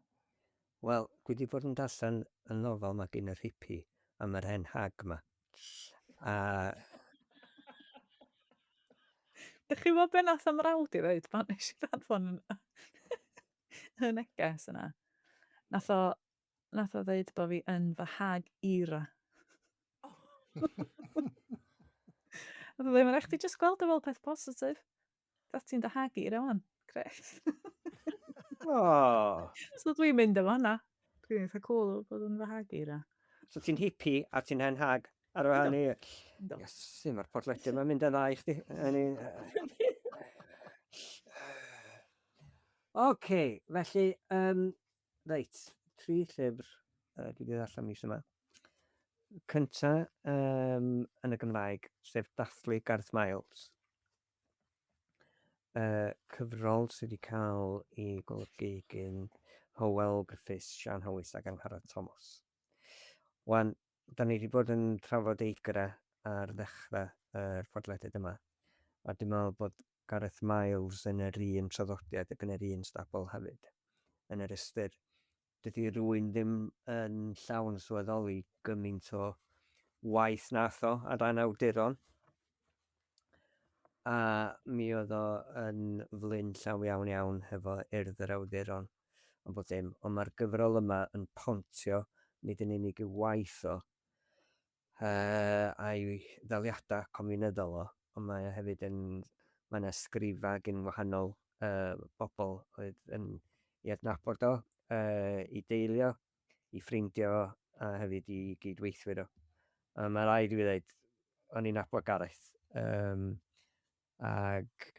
Wel, dwi 'di bod yn darllen y nofel 'ma gin yr hippie am yr hen hag 'ma. A... Dych chi'n gwybod be nath 'y mrawd i ddeud pan nes i ddanfon y neges yna? Nath o, nath o ddeud bod fi yn fy hag era. Nath o ddeud, mae'n rhaid chdi jyst gweld o fel peth positif. Dda ti'n dy hag era wan. Grêt. Oh. So dwi'n mynd efo hwnna. Dwi'n eitha cool o bod yn fy hag era. So ti'n hippie a ti'n hen hag ar wahân i... Iesu, mae'r podlediad yma'n mynd yn dda i chdi. Oce, felly, um, reit, tri llyfr dwi wedi ddarllen mis yma. Cynta um, yn y Gymraeg, sef Dathlu Gareth Miles. Cyfrol sydd wedi cael ei golygu gyn Hywel Griffiths, Siân Howys ac Angharad Tomos. Wan, da ni wedi bod yn trafod Eigra ar ddechrau yr podlediad yma, a dwi'n meddwl bod Gareth Miles yn yr un traddodiad ac yn yr un stabl hefyd, yn yr ystyr dydy rhywun ddim yn llawn sylweddoli gymaint o waith nath o ar ran awduron. A mi oedd o yn flin llaw iawn iawn hefo Urdd yr Awduron a bob dim, ond mae'r gyfrol yma yn pontio nid yn unig i'w waith o, a'i ddaliadau comiwnyddol o, ond mae o hefyd yn... mae 'na ysgrifau gin wahanol bobl oedd yn ei adnabod o, ei deulu o, ei ffrindiau o, a hefyd ei gyd-weithwyr o. A mae rhaid i fi ddeud, o'n i'n nabod Gareth, yym, ac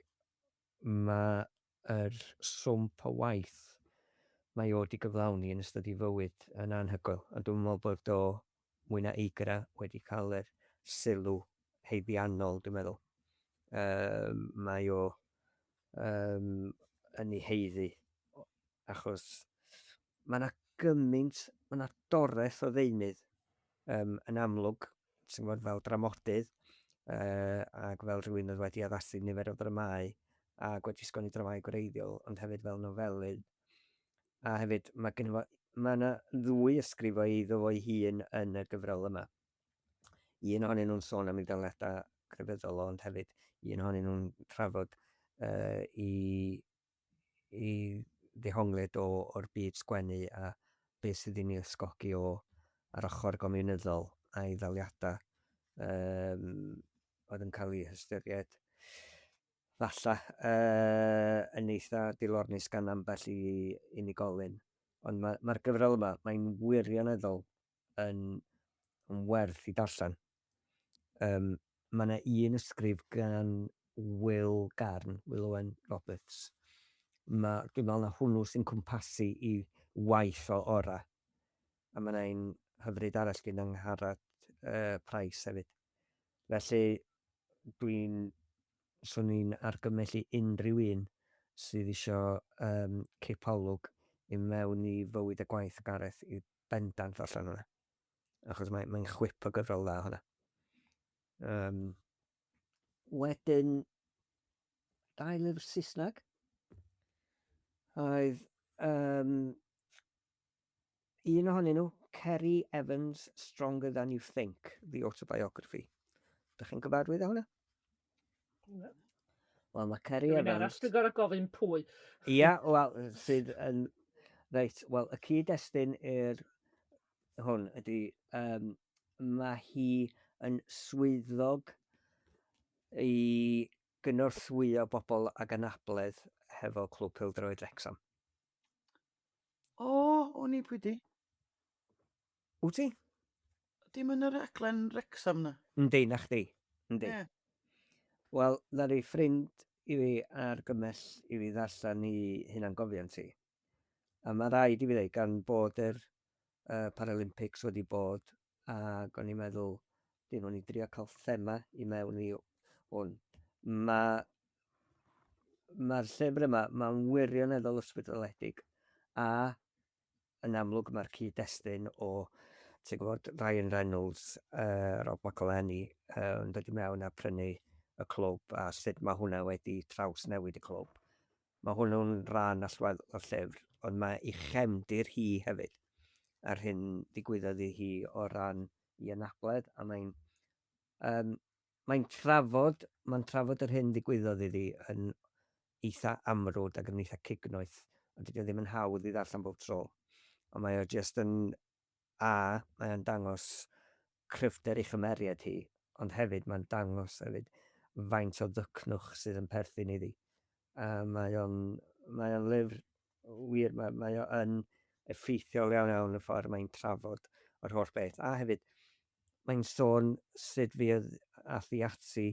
Mae'r swmp o waith mae o 'di gyflawni yn ystod ei fywyd yn anhygoel, a dwi'm yn meddwl bod o mwy na Eigra wedi cael yr sylw haeddiannol, dwi'n meddwl. Yym, mae o yym, yn ei haeddu, achos mae 'na gymaint, mae 'na doreth o ddeunydd yym, yn amlwg, ti'n gwybod, fel dramodydd, yy, ac fel rhywun oedd wedi addasu nifer o ddramâu ac wedi sgwennu dramâu gwreiddiol, ond hefyd fel nofelydd. A hefyd, mae gynno fo... mae 'na ddwy ysgrif o'i eiddo fo'i hun yn y gyfrol yma. Un ohonyn nhw'n sôn am ei daliadau crefyddol o, ond hefyd un ohonyn nhw'n trafod yy, i i ddehongliad o o'r byd sgwennu a beth sydd yn ei ysgogi o ar ochr gomiwnyddol a'i ddaliadau yym oedd yn cael eu hystyried falle yy yn eitha dilornus gan ambell i unigolyn. Ond ma' ma'r gyfrol yma, mae'n wirioneddol yn yn werth i darllen. Yym mae 'na un ysgrif gan Wil Garn, Wil Owen Roberts. Ma', dwi'n meddwl na hwnnw sy'n cwmpasu 'i waith o ora'. A ma' 'na un hyfryd arall gin Angharad Price hefyd. Felly dwi'n, 'swn i'n argymell i unrhyw un sydd isio yym cipolwg i mewn i fywyd a gwaith Gareth i bendant ddarllen hwnna. Achos mae, mae'n chwip o gyfrol dda hwnna. Um, wedyn, dau lyfr Saesneg. Oedd um, un ohonyn nhw, Ceri Evans, Stronger Than You Think, The Autobiography. Dych chi'n gyfarwydd â hwnna? Na. Wel, mae Ceri Evans... Rwy'n arall dwi'n gorau gofyn pwy. Ia, wel, sydd yn... Reit, wel, y cyd-destun i'r hwn ydy, um, mae hi yn swyddog i gynorthwyo bobl ag anabledd hefo Clwb Pêl-droed Wrecsam. O, o'n i pwy di. Wyt ti? Dim yn y rhaglen Wrecsam na? Yndi, na chdi. Yndi. Ie. Wel, ddaru ffrind i fi argymell i fi ddarllen i hunangofiant hi. A mae rhaid i fi ddeud, gan bod yr uh, Paralympics wedi bod, ac o'n i'n meddwl, dyn o'n i drio cael thema i mewn i hwn. Mae mae'r llyfr yma, mae'n wirioneddol ysbrydoledig, a yn amlwg mae'r cyd-destun o, ti'n gwybod, Ryan Reynolds, uh, Rob McElhenney, uh, yn dod i mewn a prynu y clwb a sut mae hwnna wedi trawsnewid y clwb. Mae hwnnw'n rhan allweddol o'r llyfr, ond mae ei chefndir hi hefyd, a'r hyn ddigwyddodd i hi o ran i anabledd, a mae'n um, mae'n trafod, mae'n trafod yr hyn ddigwyddodd iddi yn eitha amrwd ac yn eitha cignoeth, ond dydy o ddim yn hawdd i ddarllen bob tro. Ond mae o jyst yn A, mae o'n dangos cryfder ei chymeriad hi, ond hefyd mae'n dangos hefyd faint o ddycnwch sydd yn perthyn iddi. A mae o'n, mae o'n lyfr wir, mae, mae o yn effeithiol iawn iawn y ffordd mae'n trafod yr holl beth. A hefyd, mae'n sôn sut fuodd ath hi ati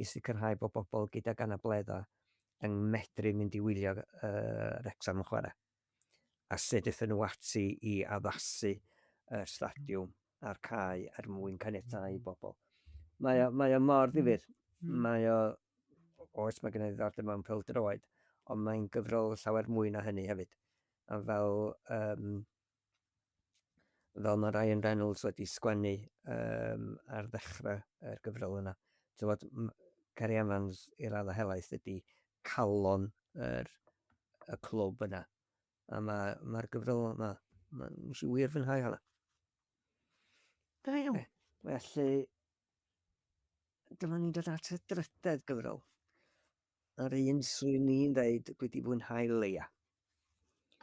i sicrhau bod bobl gydag anableddau yn medru mynd i wylio uh, Wrecsam yn chwarae. A sut aethon nhw ati i addasu y stadiwm a'r cae er mwyn caniatáu i bobl. Mae o, mae o mor ddifyr. Mae o, oes mae gen i ddiddordeb mewn pêl-droed, ond mae'n gyfrol llawer mwy na hynny hefyd. A fel, um, fel mae Ryan Reynolds wedi sgwennu um, ar ddechrau yr gyfrol yna. Ti'n gwybod, Ceri Evans i raddau helaeth ydy calon yr, y clwb yna. A mae'r ma gyfrol yma, ma, nes i wir fwynhau hwnna. Da iawn. Felly, dyma ni'n dod at y drydedd gyfrol. A'r un swn i'n dweud dwi wedi fwynhau leia.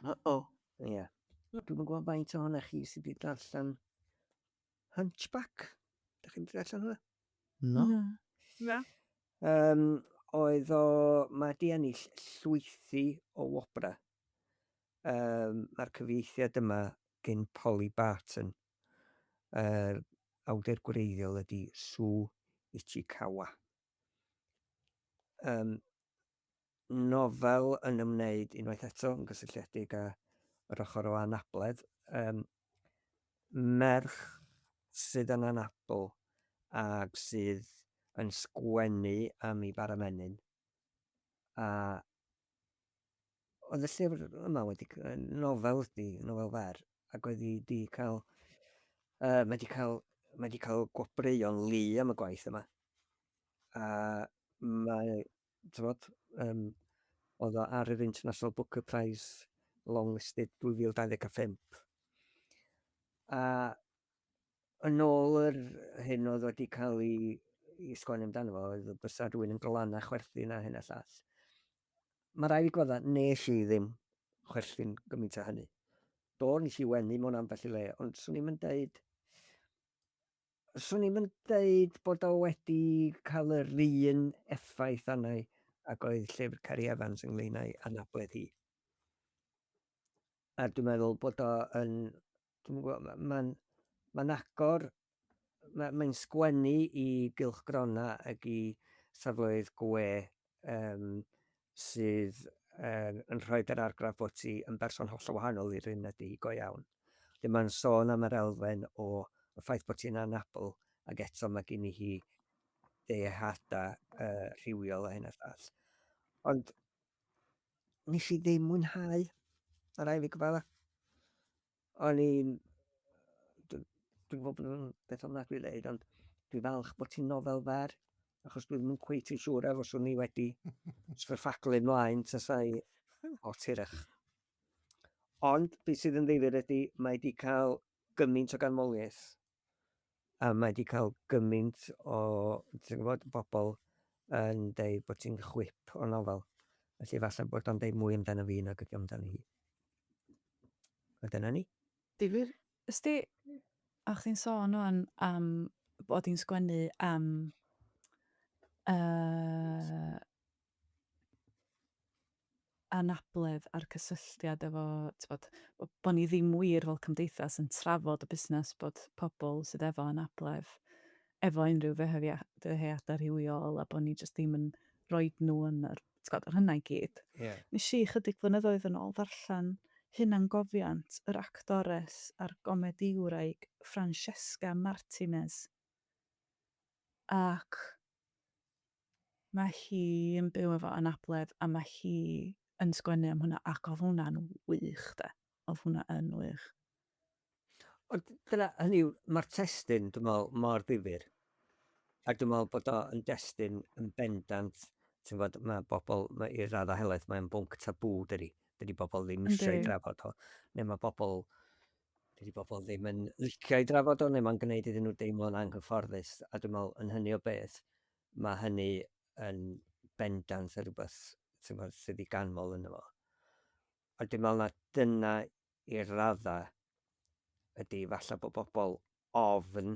Uh-oh. Ie. Yeah. Dwi'm yn gwybod faint ohonoch chi sydd wedi darllen Hunchback. Da chi'n darllen hwnna? No. Na. Um, oedd o, mae di ennill llwythi o wobrau. Um, Mae'r cyfieithiad yma gyn Polly Barton. Yr awdur gwreiddiol ydy Sue Ichikawa. Um, nofel yn ymwneud unwaith eto yn gysylltiedig â yr ochr o anabledd. Um, merch sydd yn anabl ac sydd yn sgwennu am ei bara menyn. A oedd y llyfr yma wedi, nofel ydy, nofel fer, ac oedd hi wedi cael, uh, mae wedi cael, mae wedi cael gwobrwyon lu am y gwaith yma. A mae, t'mod, yym, oedd o ar yr International Booker Prize longlisted 2025. A yn ôl yr hyn oedd wedi cael ei, ei sgwennu amdano fo, oedd bysa rhywun yn glanach chwerthin a hyn a llall. Mae rhaid i gwadda, nes i ddim chwerthin gymaint â hynny. Do, nes i wenu mewn ambell i le, ond swn i'm yn deud Swn i'm yn deud bod o wedi cael yr un effaith arna i ag oedd llyfr Ceri Evans ynglyn â'i anabledd hi. A dwi'n meddwl bod o yn, dwi'm yn gwybod, mae'n mae'n agor, mae'n sgwennu i gylchgronau ac i safleoedd gwe um, sydd um, yn rhoi yr argraff bod ti yn berson hollol wahanol i'r un ydy hi go iawn. Lle mae'n sôn am yr elfen o y ffaith bod ti'n anabl ac eto mae gen i hi ddeihadau uh, rhywiol a hyn a llall. Ond nes i ddim mwynhau, mae rhaid fi gyfadda. O'n i'n... Dwi'n gwybod bod nhw'n beth ofnadwy i ddeud, ond dwi'n falch bod ti'n nofel fer, achos dwi ddim yn cweit yn siŵr efo swn i wedi sfyrffaglu mlaen tasai lot hirach. Ond, beth sydd yn ddifyr ydy, mae wedi cael gymaint o ganmoliaeth, a mae wedi cael gymaint o, ti'n gwybod, bobl yn deud bod ti'n chwip o nofel. Felly falle bod o'n deud mwy amdano fi nag ydy amdano hi. A dyna ni. Difyr. Ysdi, a chdi'n sôn ŵan am bod hi'n sgwennu am uh, anabledd a'r cysylltiad efo, t'bod, bo' ni ddim wir fel cymdeithas yn trafod y busnes bod pobl sydd efo anabledd efo unrhyw ddyheadau rhywiol a bod ni jyst ddim yn rhoid nhw yn yr, t'god, yr hynna i gyd. Yeah. Nes i chydig flynyddoedd yn ôl ddarllen hunangofiant yr actores a'r gomedïwraig Francesca Martinez ac Mae hi yn byw efo anabledd a mae hi yn sgwennu am hwnna ac oedd hwnna'n wych de. Oedd hwnna yn wych. Ond dyna, hynny yw, mae'r testun, dwi'n meddwl, mor ddifyr. A dwi'n meddwl bod o yn destun yn bendant, ti'n gwybod, mae bobl, mae i'r raddau helaeth, mae'n bwnc tabŵ, dydy. Dydy bobl ddim eisiau ei drafod o. Neu mae bobl, dydy bobl ddim yn licio ei drafod o, neu mae'n gwneud iddyn nhw deimlo'n anghyfforddus. A dwi'n meddwl, yn hynny o beth, mae hynny yn bendant yn rhywbeth ti'n gwbod, sydd i ganmol ynddo fo. Ond dwi'n meddwl na dyna i'r raddau ydy falle bod bobl ofn,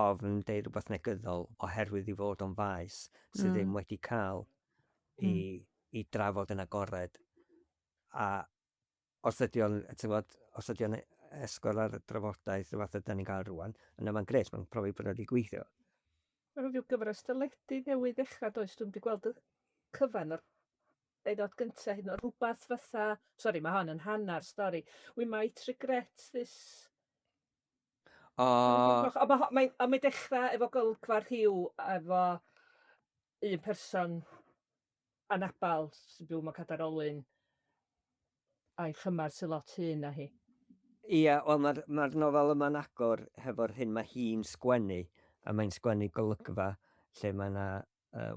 ofn deud rhywbeth negyddol oherwydd i fod o'n faes sydd ddim wedi cael i drafod yn agored. A os ydy o'n, ti'n gwbod, os ydy o'n esgor ar y drafodaeth y fath ydan ni'n cael rwan, yna mae'n grêt, mae'n profi bod o wedi gweithio. Mae 'na ryw gyfres deledu newydd ddechrau does, dwi'm 'di gweld y cyfan o'r aelod gynta hyd yn oed, rhywbeth fatha, sori mae hon yn hanner stori, we might regret this. O. O, mae mae, o, mae dechrau efo golygfa rhyw efo un person anabal sy'n byw mewn cadair olwyn a'i chymar sy'n lot hŷn na hi. Ia, wel mae'r ma nofel yma'n agor hefo'r hyn mae hi'n sgwennu, a mae'n sgwennu golygfa lle mae yna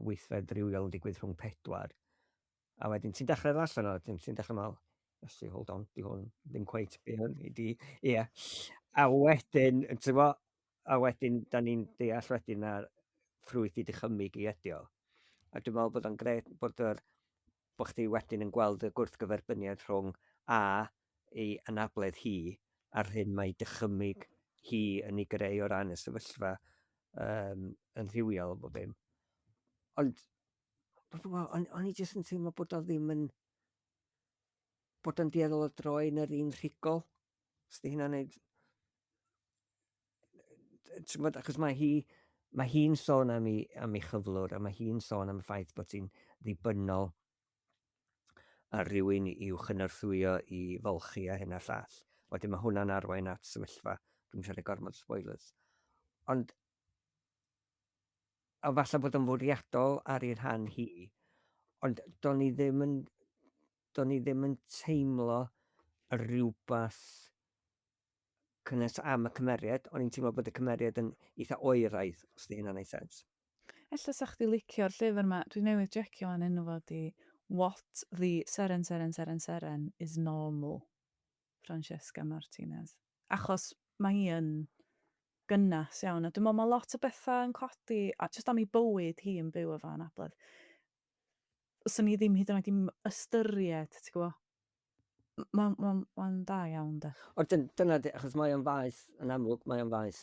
weithred rywiol yn digwydd rhwng pedwar. A wedyn ti'n dechrau ddarllen o, ti'n ti dechrau meddwl, Iesu, hold on, di hwn ddim cweit be o'n i di, ia. A wedyn, ti'n gwybod, a wedyn, da ni'n deall wedyn na ffrwyth i dychymyg i ydi o. A dwi'n meddwl bod o'n gret bod yr, bod chdi wedyn yn gweld y gwrthgyferbyniad rhwng A, ei anabledd hi, a'r hyn mae dychymyg hi yn ei greu o ran y sefyllfa um, yn rhywiol o bob dim. Ond, o'n, o'n i jyst yn teimlo bod o ddim yn, bod o'n dueddol o droi yn yr un rhigol. Os di hynna'n neud... Ti'n gwbod, achos mae hi, mae hi'n sôn am ei, am ei chyflwr, a mae hi'n sôn am y ffaith bod hi'n ddibynnol ar rywun i'w chynorthwyo i folchi a hyn a llall. Wedyn mae hwnna'n arwain at sefyllfa, dwi'n siarad gormod o spoilers. Ond, a falle bod o'n fwriadol ar ei rhan hi, ond do'n i ddim yn, do'n i ddim yn teimlo rhywbeth cynnes am y cymeriad. O'n i'n teimlo bod y cymeriad yn eitha oeraidd, os 'di hynna'n neud sens. Ella 'sa chdi licio'r llyfr 'ma, dwi newydd jecio 'wan enw fo 'di What the seren seren seren seren is normal Francesca Martinez. Achos mae hi yn gynnes iawn a dwi'n meddwl mae lot o bethau yn codi a jyst am ei bywyd hi yn byw efo anabledd. 'Swn i ddim hyd yn oed 'di ystyried, ti'n gwybod? Mae'n ma ma dda iawn, de. Ond dyn, dyna, achos mae o'n faes, yn amlwg, mae o'n faes,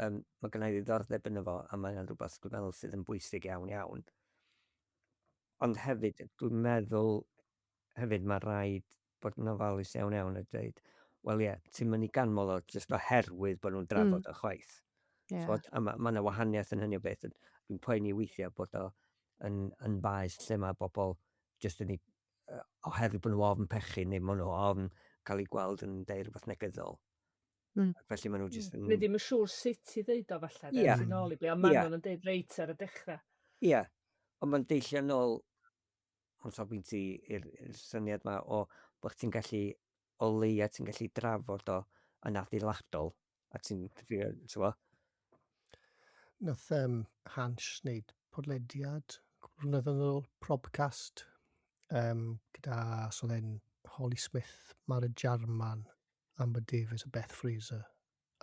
um, mae gennau ddiddordeb yno fo, a mae o'n rhywbeth dwi'n meddwl sydd yn bwysig iawn iawn. Ond hefyd, dwi'n meddwl hefyd mae rhaid bod yn ofalus iawn iawn a dweud, wel ie, ti'n mynd i ganmol o jyst oherwydd bod nhw'n drafod o chwaith. Yeah. T'mod, a mae ma 'na wahaniaeth yn hynny o beth. Dwi'n poeni weithiau bod o yn, yn faes lle mae bobl jyst yn ei oherwydd bod nhw ofn pechu neu maen nhw ofn cael eu gweld yn deud rhywbeth negyddol. Felly maen nhw jyst yn... Neu ddim yn siŵr sut i ddeud o falle, de, yeah. Ti'n ôl i ble, ond maen nhw'n deud reit ar y dechrau. Ie, yeah. Ond mae'n deillio nôl, ond safbwynt i, i'r syniad yma o bod chdi'n gallu, o leia ti'n gallu drafod o yn adeiladol, a ti'n trio, ti'n gwbo? Nath um, Hansh wneud podlediad cwpl o flynyddoedd yn ôl, Probcast, um, gyda so then Holly Smith, Mara Jarman, Amber Davies a Beth Fraser,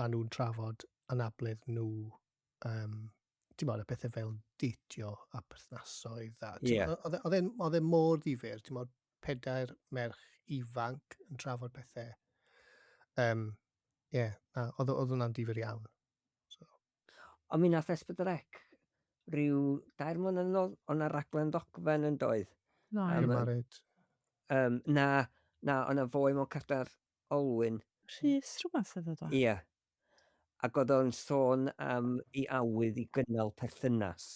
a nhw'n trafod anabledd nhw, um, ti'n bod, y pethau fel deitio a perthnasoedd. A, Ie. Oedd e- oedd e mor ddifyr, ti'n bod, pedair merch ifanc yn trafod pethau. Um, Ie, yeah, na, oedd oedd hwnna'n difyr iawn. So. Ond mi nath S4C rhyw dair mlynedd yn ôl, o'na raglen ddogfen yn doedd? No. Cymared. Na, na, o'na foi mewn cadair olwyn. Rhys rhywbeth oedd o do? Ie. Ac oedd o'n sôn am ei awydd i gynnal perthynas.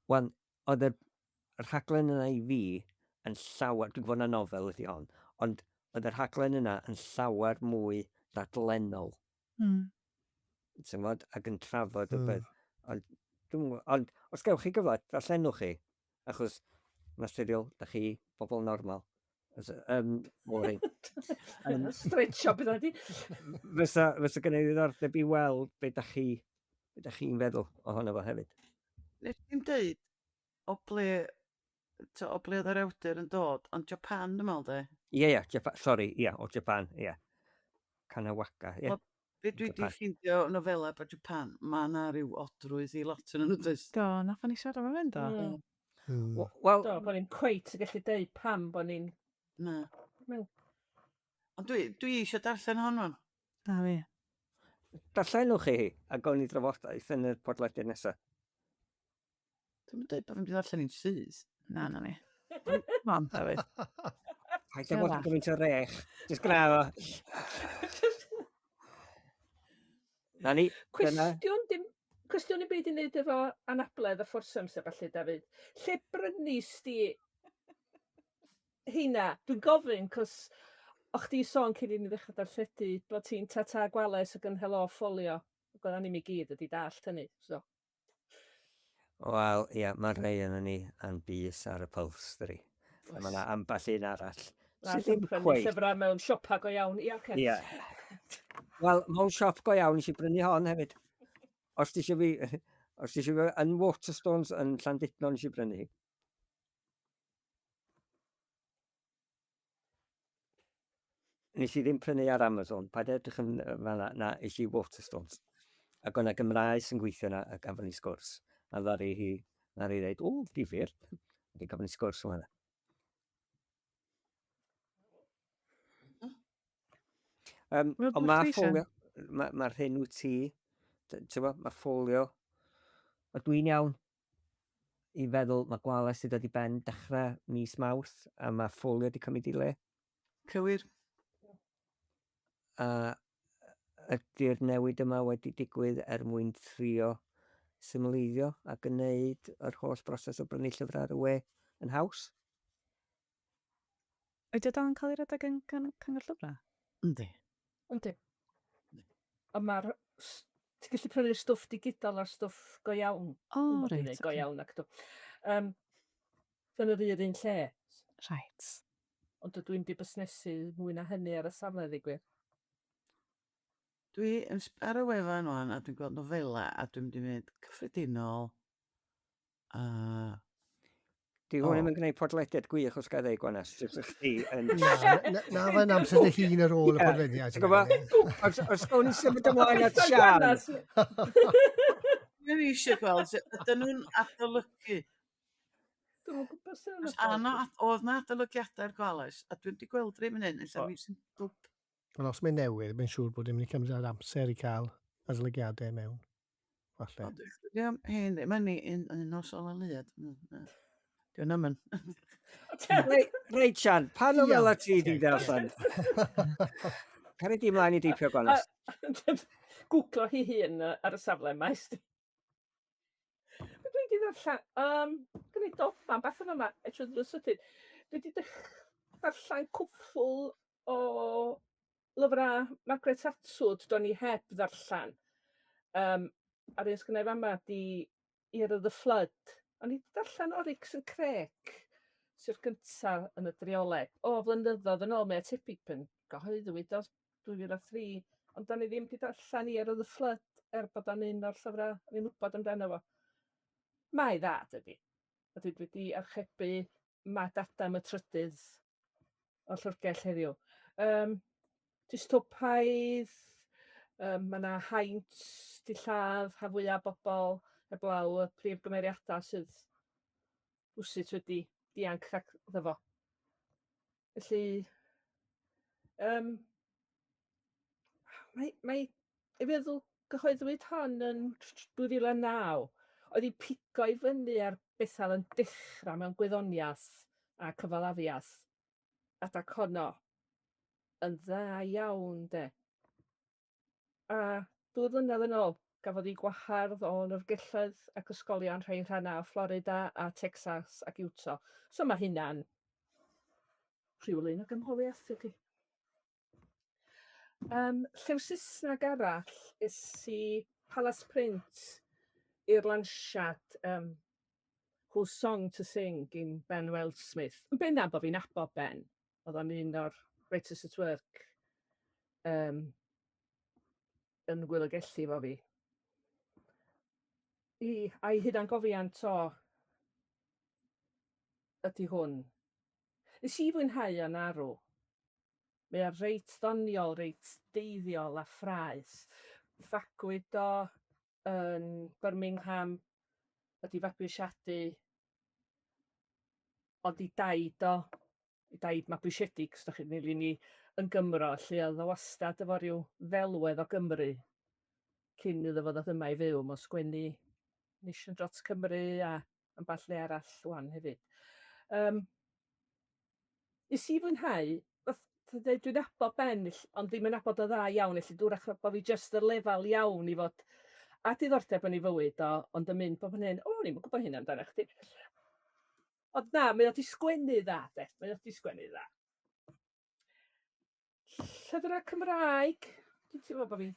Wan, oedd y rhaglen yna i fi yn llawer, dwi'n gwybod na nofel ydy hon, ond oedd y rhaglen yna yn llawer mwy ddadlennol. Ti'n gwybod, ac yn trafod y peth. Ond, dwi'm yn gwbod, ond os gewch chi gyfle, darllenwch chi, achos naturiol, da chi bobl normal. Boring. Stretcho beth ydy. Fysa gen i ddiddordeb i weld be da chi, be da chi'n feddwl ohono fo hefyd. Nes i'm deud o ble, to, o ble oedd yr awdur yn dod, ond Japan dwi'n meddwl de. Ie, ie, Japan, sori, ie, o Japan, ie. Kanawaka, ie. Wel, be dwi 'di ffeindio nofela bod Japan, mae yna rhyw odrwydd i lot yn nhw, does? Do, nathon ni siarad am hyn, do? Wel... Do, bod ni'n cweit yn gallu deud pam bod ni'n... Na. Ond dwi, dwi eisiau darllen hon, wan. Na fi. Darllenwch chi hi, a gawn ni drafodaeth yn y podlediad nesaf. Dwi'm yn dweud bod fi'n mynd i ddarllen hi'n syth. Na, na ni. Mam, Dafydd. Paid â bod yn gymaint o rech. Jyst gwna fo. Na ni. Cwestiwn dim, cwestiwn i byd i wneud efo anabledd a fforsiams a ballu, Dafydd. Lle brynis di heina? Dwi'n gofyn, cos o'ch di sôn cyn i ni ddechrau darlledu bod ti'n tata gwales ac yn helo ffolio. Ac oeddan ni'm i gyd wedi dallt hynny, so. Wel, ia, mae rhai yna ni a'n bys ar y pulse, dydi. A mae yna ambell un arall. Sydd ddim cweit. Llyfrau mewn siopa go iawn, ia, oce. Ia. Wel, mewn siop go iawn, nes i brynu hon hefyd. Os ti eisiau fi, os ti eisiau fi, yn Waterstones yn Llandudno nes i brynu hi. Nes i ddim prynu ar Amazon, paid edrych yn fan'na, na, es i Waterstones. Ac o'na Gymraes yn gweithio yna a gafon ni sgwrs. A ddaru hi, ddaru hi ddeud, o, difyr. A gafon ni sgwrs o'n hynna. Ond mae ffolio, mae'r ma hyn wyt ti, ti'n gwybod, mae ffolio, a dwi'n iawn i feddwl mae Gwales wedi dod i ben dechrau mis Mawrth a mae ffolio wedi cymryd i le. Cywir. A ydy'r newid yma wedi digwydd er mwyn trio symleiddio a gwneud yr holl broses o brynu llyfrau ar y we yn haws? Ydy o dal yn cael ei redeg yn Cyngor Llyfrau? Yndi. Yndi. Ond mae'r... Ti'n gallu prynu'r stwff digidol a'r stwff go iawn. O, reit. Go iawn ac dw. Um, yn yr un lle. Reit. Ond dydw i'm di busnesu mwy na hynny ar y safle, ddeud gwir. Dwi yn ar y wefan wan a dwi'n gweld nofela a dwi'n mynd i fynd cyffredinol a... Di hwn ddim yn gwneud podlediad gwych os gael ddeud Gwanas, jyst ych chdi yn... Na, na, na fe'n amser dy hun ar ôl y podlediad. Ti'n gwybod? Os, os gawn ni symud ymlaen at Sian. Dwi'n eisiau gweld, ydyn nhw'n adolygu? Dwi'm yn gwybod sut Os a na, oedd na adolygiadau ar Gwales, a dwi'n di gweld rhai fan hyn, ella mi sy'n dwp. Wel, os mae'n newydd, mae'n siŵr bod e'n mynd i cymryd ar amser i cael adolygiadau mewn. Falle. Ie, hen, mae'n ni un, un nos ola leuad. Dwi'n ymyn. Reit, Sian, pa nofela ti di ddarllen? Cari di mlaen i deipio Gwanas. Googlo hi hun ar y safle maes. Dwi wedi ddarllen, um, gwneud dogman bach yn yma, eto drwy sydyn. Dwi wedi darllen cwpl o lyfrau Margaret Atwood do'n i heb ddarllen. Um, a'r un sgynna i fama di Year of the Flood. O'n i 'di darllen Oryx and Crake, sy'r gyntaf yn y drioleg. O, flynyddoedd yn ôl, mae o tebyg pan gyhoeddwyd o 2003, ond do'n i ddim 'di darllen Year of the Flood er bod o'n un o'r llyfrau o'n i'n wybod amdano fo. Mae dda, dydy. A dwi wedi archebu Mad Adam y Trydydd o'r llyfrgell heddiw. Um, dystopaidd, um, mae yna haint di lladd rhan fwyaf bobl heblaw y prif gymeriadau sydd wsut wedi dianc rhagddo fo. Felly, um, mae, mae, i feddwl, gyhoeddwyd hon yn 2009. Oedd hi'n pigo i fyny ar bethau oedd yn dechrau mewn gwyddoniaeth a cyfalafiaeth adag honno yn dda iawn de. A ddwy flynedd yn ôl, gafodd hi gwahardd o lyfrgelloedd ac ysgolion rhai rhannau o Florida a Texas ac Utah. So mae hynna'n rhyw lun o gymholiaeth ydy. Llyfr Saesneg arall, es i Palas Print i'r lansiad yym Whose Song to Sing gin Ben Weldsmith. Yn bennaf bo' fi'n nabod Ben, oedd o'n un o'r Writers at Work yym yn Gŵyl y Gelli efo fi. I, a'i hunangofiant o ydy hwn. Nes i fwynhau o'n arw. Mae o reit ddoniol, reit deiddiol a ffraeth. Fagwyd o yn Birmingham, wedi fabwysiadu, ond 'i daid o, 'i daid mabwysiedig, os dach chi'n nilyn ni, yn Gymro, 'lly oedd o wastad efo ryw ddelwedd o Gymru cyn iddo fo ddod yma i fyw. Mae'n sgwennu Nation dot Cymru a ambell le arall 'wan hefyd. Yym. Nes i fwynhau, fath dweud dwi'n nabod Ben ond ddim yn nabod o dda iawn felly dwrach bo' fi jyst yr lefel iawn i fod â diddordeb yn ei fywyd o ond yn mynd bob yn hyn, o o'n i'm yn gwybod hynna amdanach chdi. Ond na, mae o 'di sgwennu dda de, mae o 'di sgwennu dda. Llyfrau Cymraeg, dwi'n teimlo bo' fi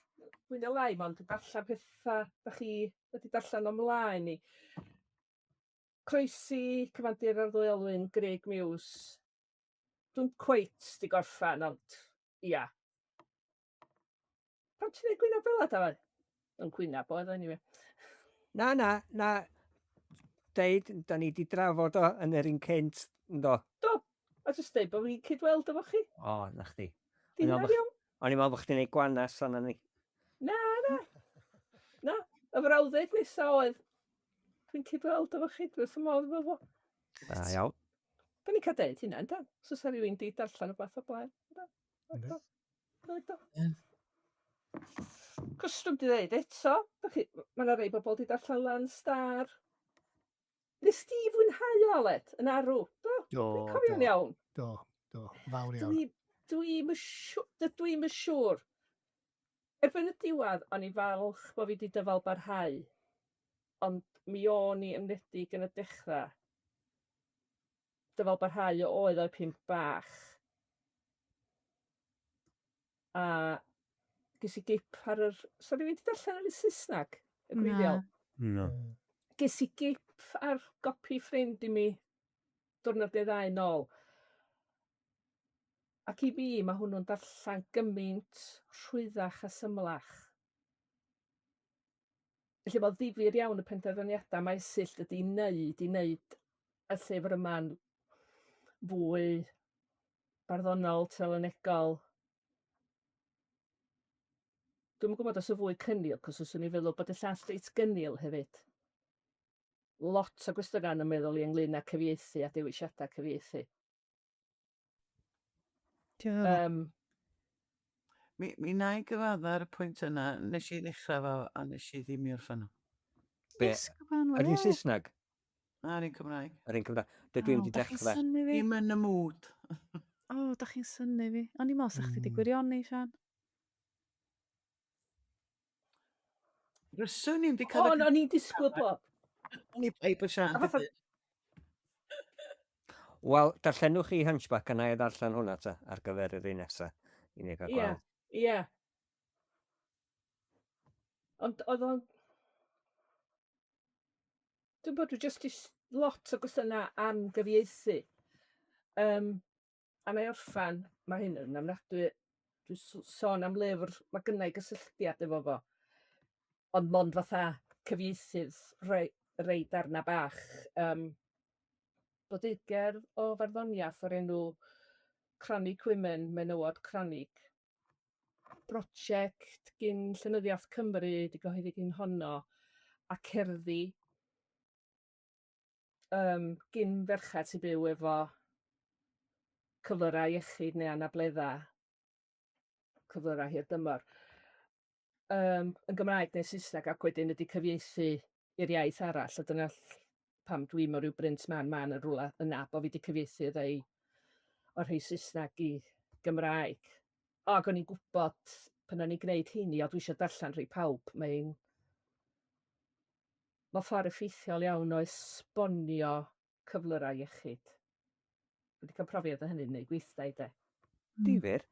fwy neu lai mond yn darllen petha dach chi wedi darllen o mlaen i. Croesi cyfandir ar ddwy olwyn, Grug Muse. Dwi'm cweit 'di gorffan ond ia. Pam ti'n neud gwynab fela Dafydd? Yn gwynab oedd o eniwe. Na, na, na. Deud, da ni 'di drafod o yn yr un cynt, yndo? Do, a jyst deud bod fi'n cydweld efo chi. O, na chdi. Di hynna'n iawn? O'n i'n meddwl bod chdi'n neud gwanas arnon ni. Na, na. Na, y frawddeg nesa oedd, Dwi'n cydweld efo chi, dwi wrth fy modd efo fo. Da iawn. Da ni'n cael deud hynna, yndan? Os oes 'na rywun 'di darllen rhywbeth o'r blaen, yndan? Do. Do, do. Cos dwi'm 'di ddeud eto, dach chi, ma' 'na rei bobl 'di darllen Lan Star. Nes di fwynhau o, Aled, yn arw? Do? Do, Dwi'n cofio'n do. iawn. Do, do, fawr iawn. Dwi, dwi'm yn siw- dydw i'm yn siŵr. Erbyn y diwedd, o'n i'n falch bo' fi 'di dyfal barhau, ond mi o'n i ymledig yn y dechra. Dyfal barhau oedd o ipyn bach. A ges i gip ar yr... So rywun 'di darllen yr un Saesneg? Y gwreiddiol? Na. Na. Ges i gip ar gopi ffrind i mi diwrnod neu ddau nôl. Ac i fi, mae hwnnw'n darllen gymaint rhwyddach a symlach. Felly mae'n ddifyr iawn y penderfyniadau mae Esyllt ydi wneud i wneud y llyfr yma'n fwy barddonol, telynegol. Dwi'm yn gwybod os yn fwy cynnil, cos os o'n i'n feddwl bod y llall reit gynnil hefyd. Lot o gwestiynau yn y meddwl i ynglyn â cyfieithu a dewisiadau cyfieithu. Diolch. Mi, mi wna i gyfadda ar y pwynt yna. Nes i ddechrau fo a nes i ddim i orffen o. Be? Esgob Yr un Saesneg? Na, yr un Cymraeg. Yr un Cymraeg. Dydw i'm wedi dechrau. Synnu fi. Ddim yn y mood. O, da chi'n synnu fi. O'n i'n meddwl sa chdi wedi gwirioni, Sian. Ryswn i'n di cael... O, o'n i'n disgwyl bod. O'n i bai bod Sian. Wel, darllenwch chi Hunchback a na i ddarllen hwnna ta, ar gyfer yr un nesa. I ni gael gweld. Ie, ie. Ond oedd o'n... Dwi'n bod, dwi jyst lot o gwestiynau am gyfieithu. Um, A wna i orffen, mae hyn yn ofnadwy, dwi'n sôn am lyfr, mae gynna i gysylltiad efo fo, ond mond fatha cyfieithydd rhai, rei darna bach. Bodeugerdd o farddoniaeth o'r enw Chronic Women, Menywod Cronig. Brosiect gin Llenyddiaeth Cymru, 'di gyhoeddi gin honno, a cerddi gin ferched sy'n byw efo cyflyrau iechyd neu anableddau, cyflyrau hir dymor, yn Gymraeg neu Saesneg, ac wedyn ydy cyfieithu. i'r iaith arall, a dyna pam dwi mewn rhyw brint man man yn rhywle yna, bo fi wedi cyfieithu rhai o'r rhai Saesneg i Gymraeg. O, ac o'n i'n gwybod pan o'n i'n gwneud heini, o dwi eisiau darllen rhai pawb, mae'n Mae'n ffordd effeithiol iawn o esbonio cyflyrau iechyd. Dwi wedi cael profiad o hynny yn gwneud gweithdai de. Difyr.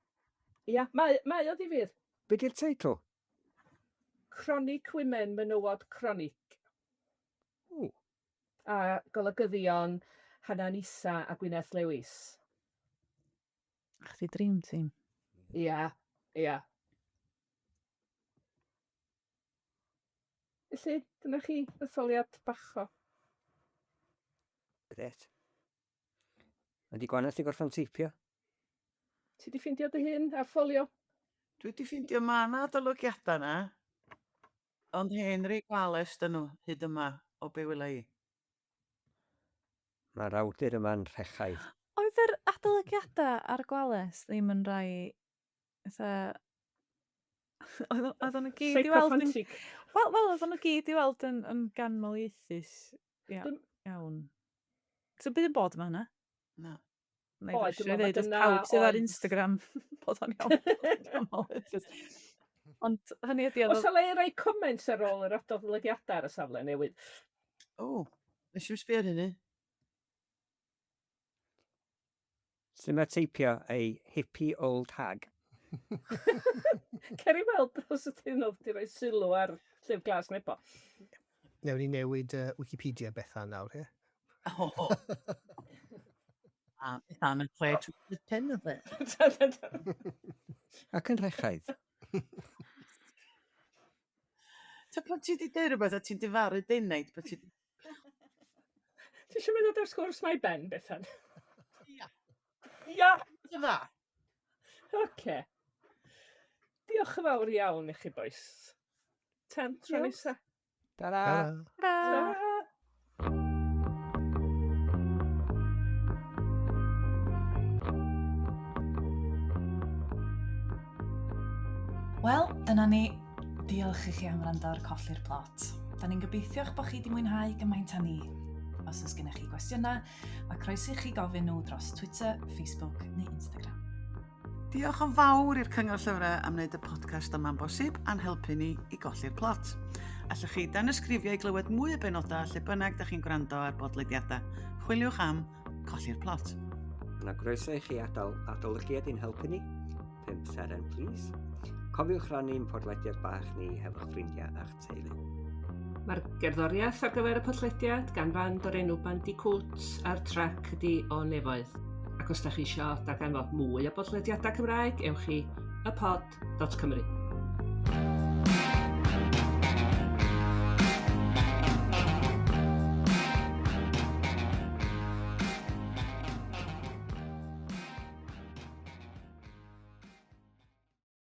Ia, mae, mae o ddifyr. Be di'r teitl? Chronic Women, Menywod Cronig. Ww. A golygyddion Hanan Issa a Gwyneth Lewis. Chdi dream team. Ia, ia. Felly, dyna chi ddetholiad bacho. Gret. Ydy Gwanas 'di gorffan teipio? Ti 'di ffindio dy hun ar ffolio? Dwi 'di ffindio ma' 'na adolygiadau 'na, ond hen rei gwales 'dyn nhw hyd yma o be wela i. Mae'r awdur yma'n rhechaidd. Oedd yr adolygiadau ar Gwales ddim yn rhai fatha... Oedden nhw gyd i weld yn... Wel, wel, oedden nhw gyd i weld yn, yn ganmoliaethus iawn. So bydd yn bod yma hynna? Na. Na i ddweud wrth pawb sydd ar Instagram bod o'n iawn. Ond hynny ydy... Oes o le i roi comments ar ôl yr adolygiadau ar y safle newydd? O, nes i'm sbio ar hynny. Sut mae teipio a hippie old hag? Cer i weld os ydyn nhw wedi rhoi sylw ar Llyfr Glas Nebo. Newn ni newid uh, Wikipedia Bethan nawr, ie? Oh. A Bethan yn chwe twisted pen of it. Ac yn rhechaidd. Ta pan ti wedi deud rhywbeth a ti'n difaru denaid, pan ti... Ti eisiau mynd ar sgwrs mae Ben, Bethan? Ia. Ia! Dda. Oce. Diolch yn fawr iawn i chi, boys. Tan tro nesa. Ta-ra! Ta-ra! Ta-ra! Wel, dyna ni. Diolch i chi am wrando ar Colli'r Plot. Da ni'n gobeithio eich bod chi wedi mwynhau gymaint â ni. Os oes gennych chi gwestiynau, mae croeso i chi gofyn nhw dros Twitter, Facebook neu Instagram. Diolch yn fawr i'r Cyngor Llyfrau am wneud y podcast yma'n bosib a'n helpu ni i golli'r plot. Allwch chi danysgrifio i glywed mwy o benodau lle bynnag da chi'n gwrando ar bodlediadau. Chwiliwch am Colli'r Plot. Yna groeso i chi adael adolygiad i'n helpu ni. 5 seren, please. Cofiwch rannu'n podlediad bach ni hefo'ch ffrindiau a'ch teulu. Mae'r gerddoriaeth ar gyfer y podlediad gan fand o'r enw Bandicoot a'r trac ydi O Nefoedd. Ac os da chi eisiau darganfod mwy o bodlediadau Cymraeg, ewch i ypod.cymru.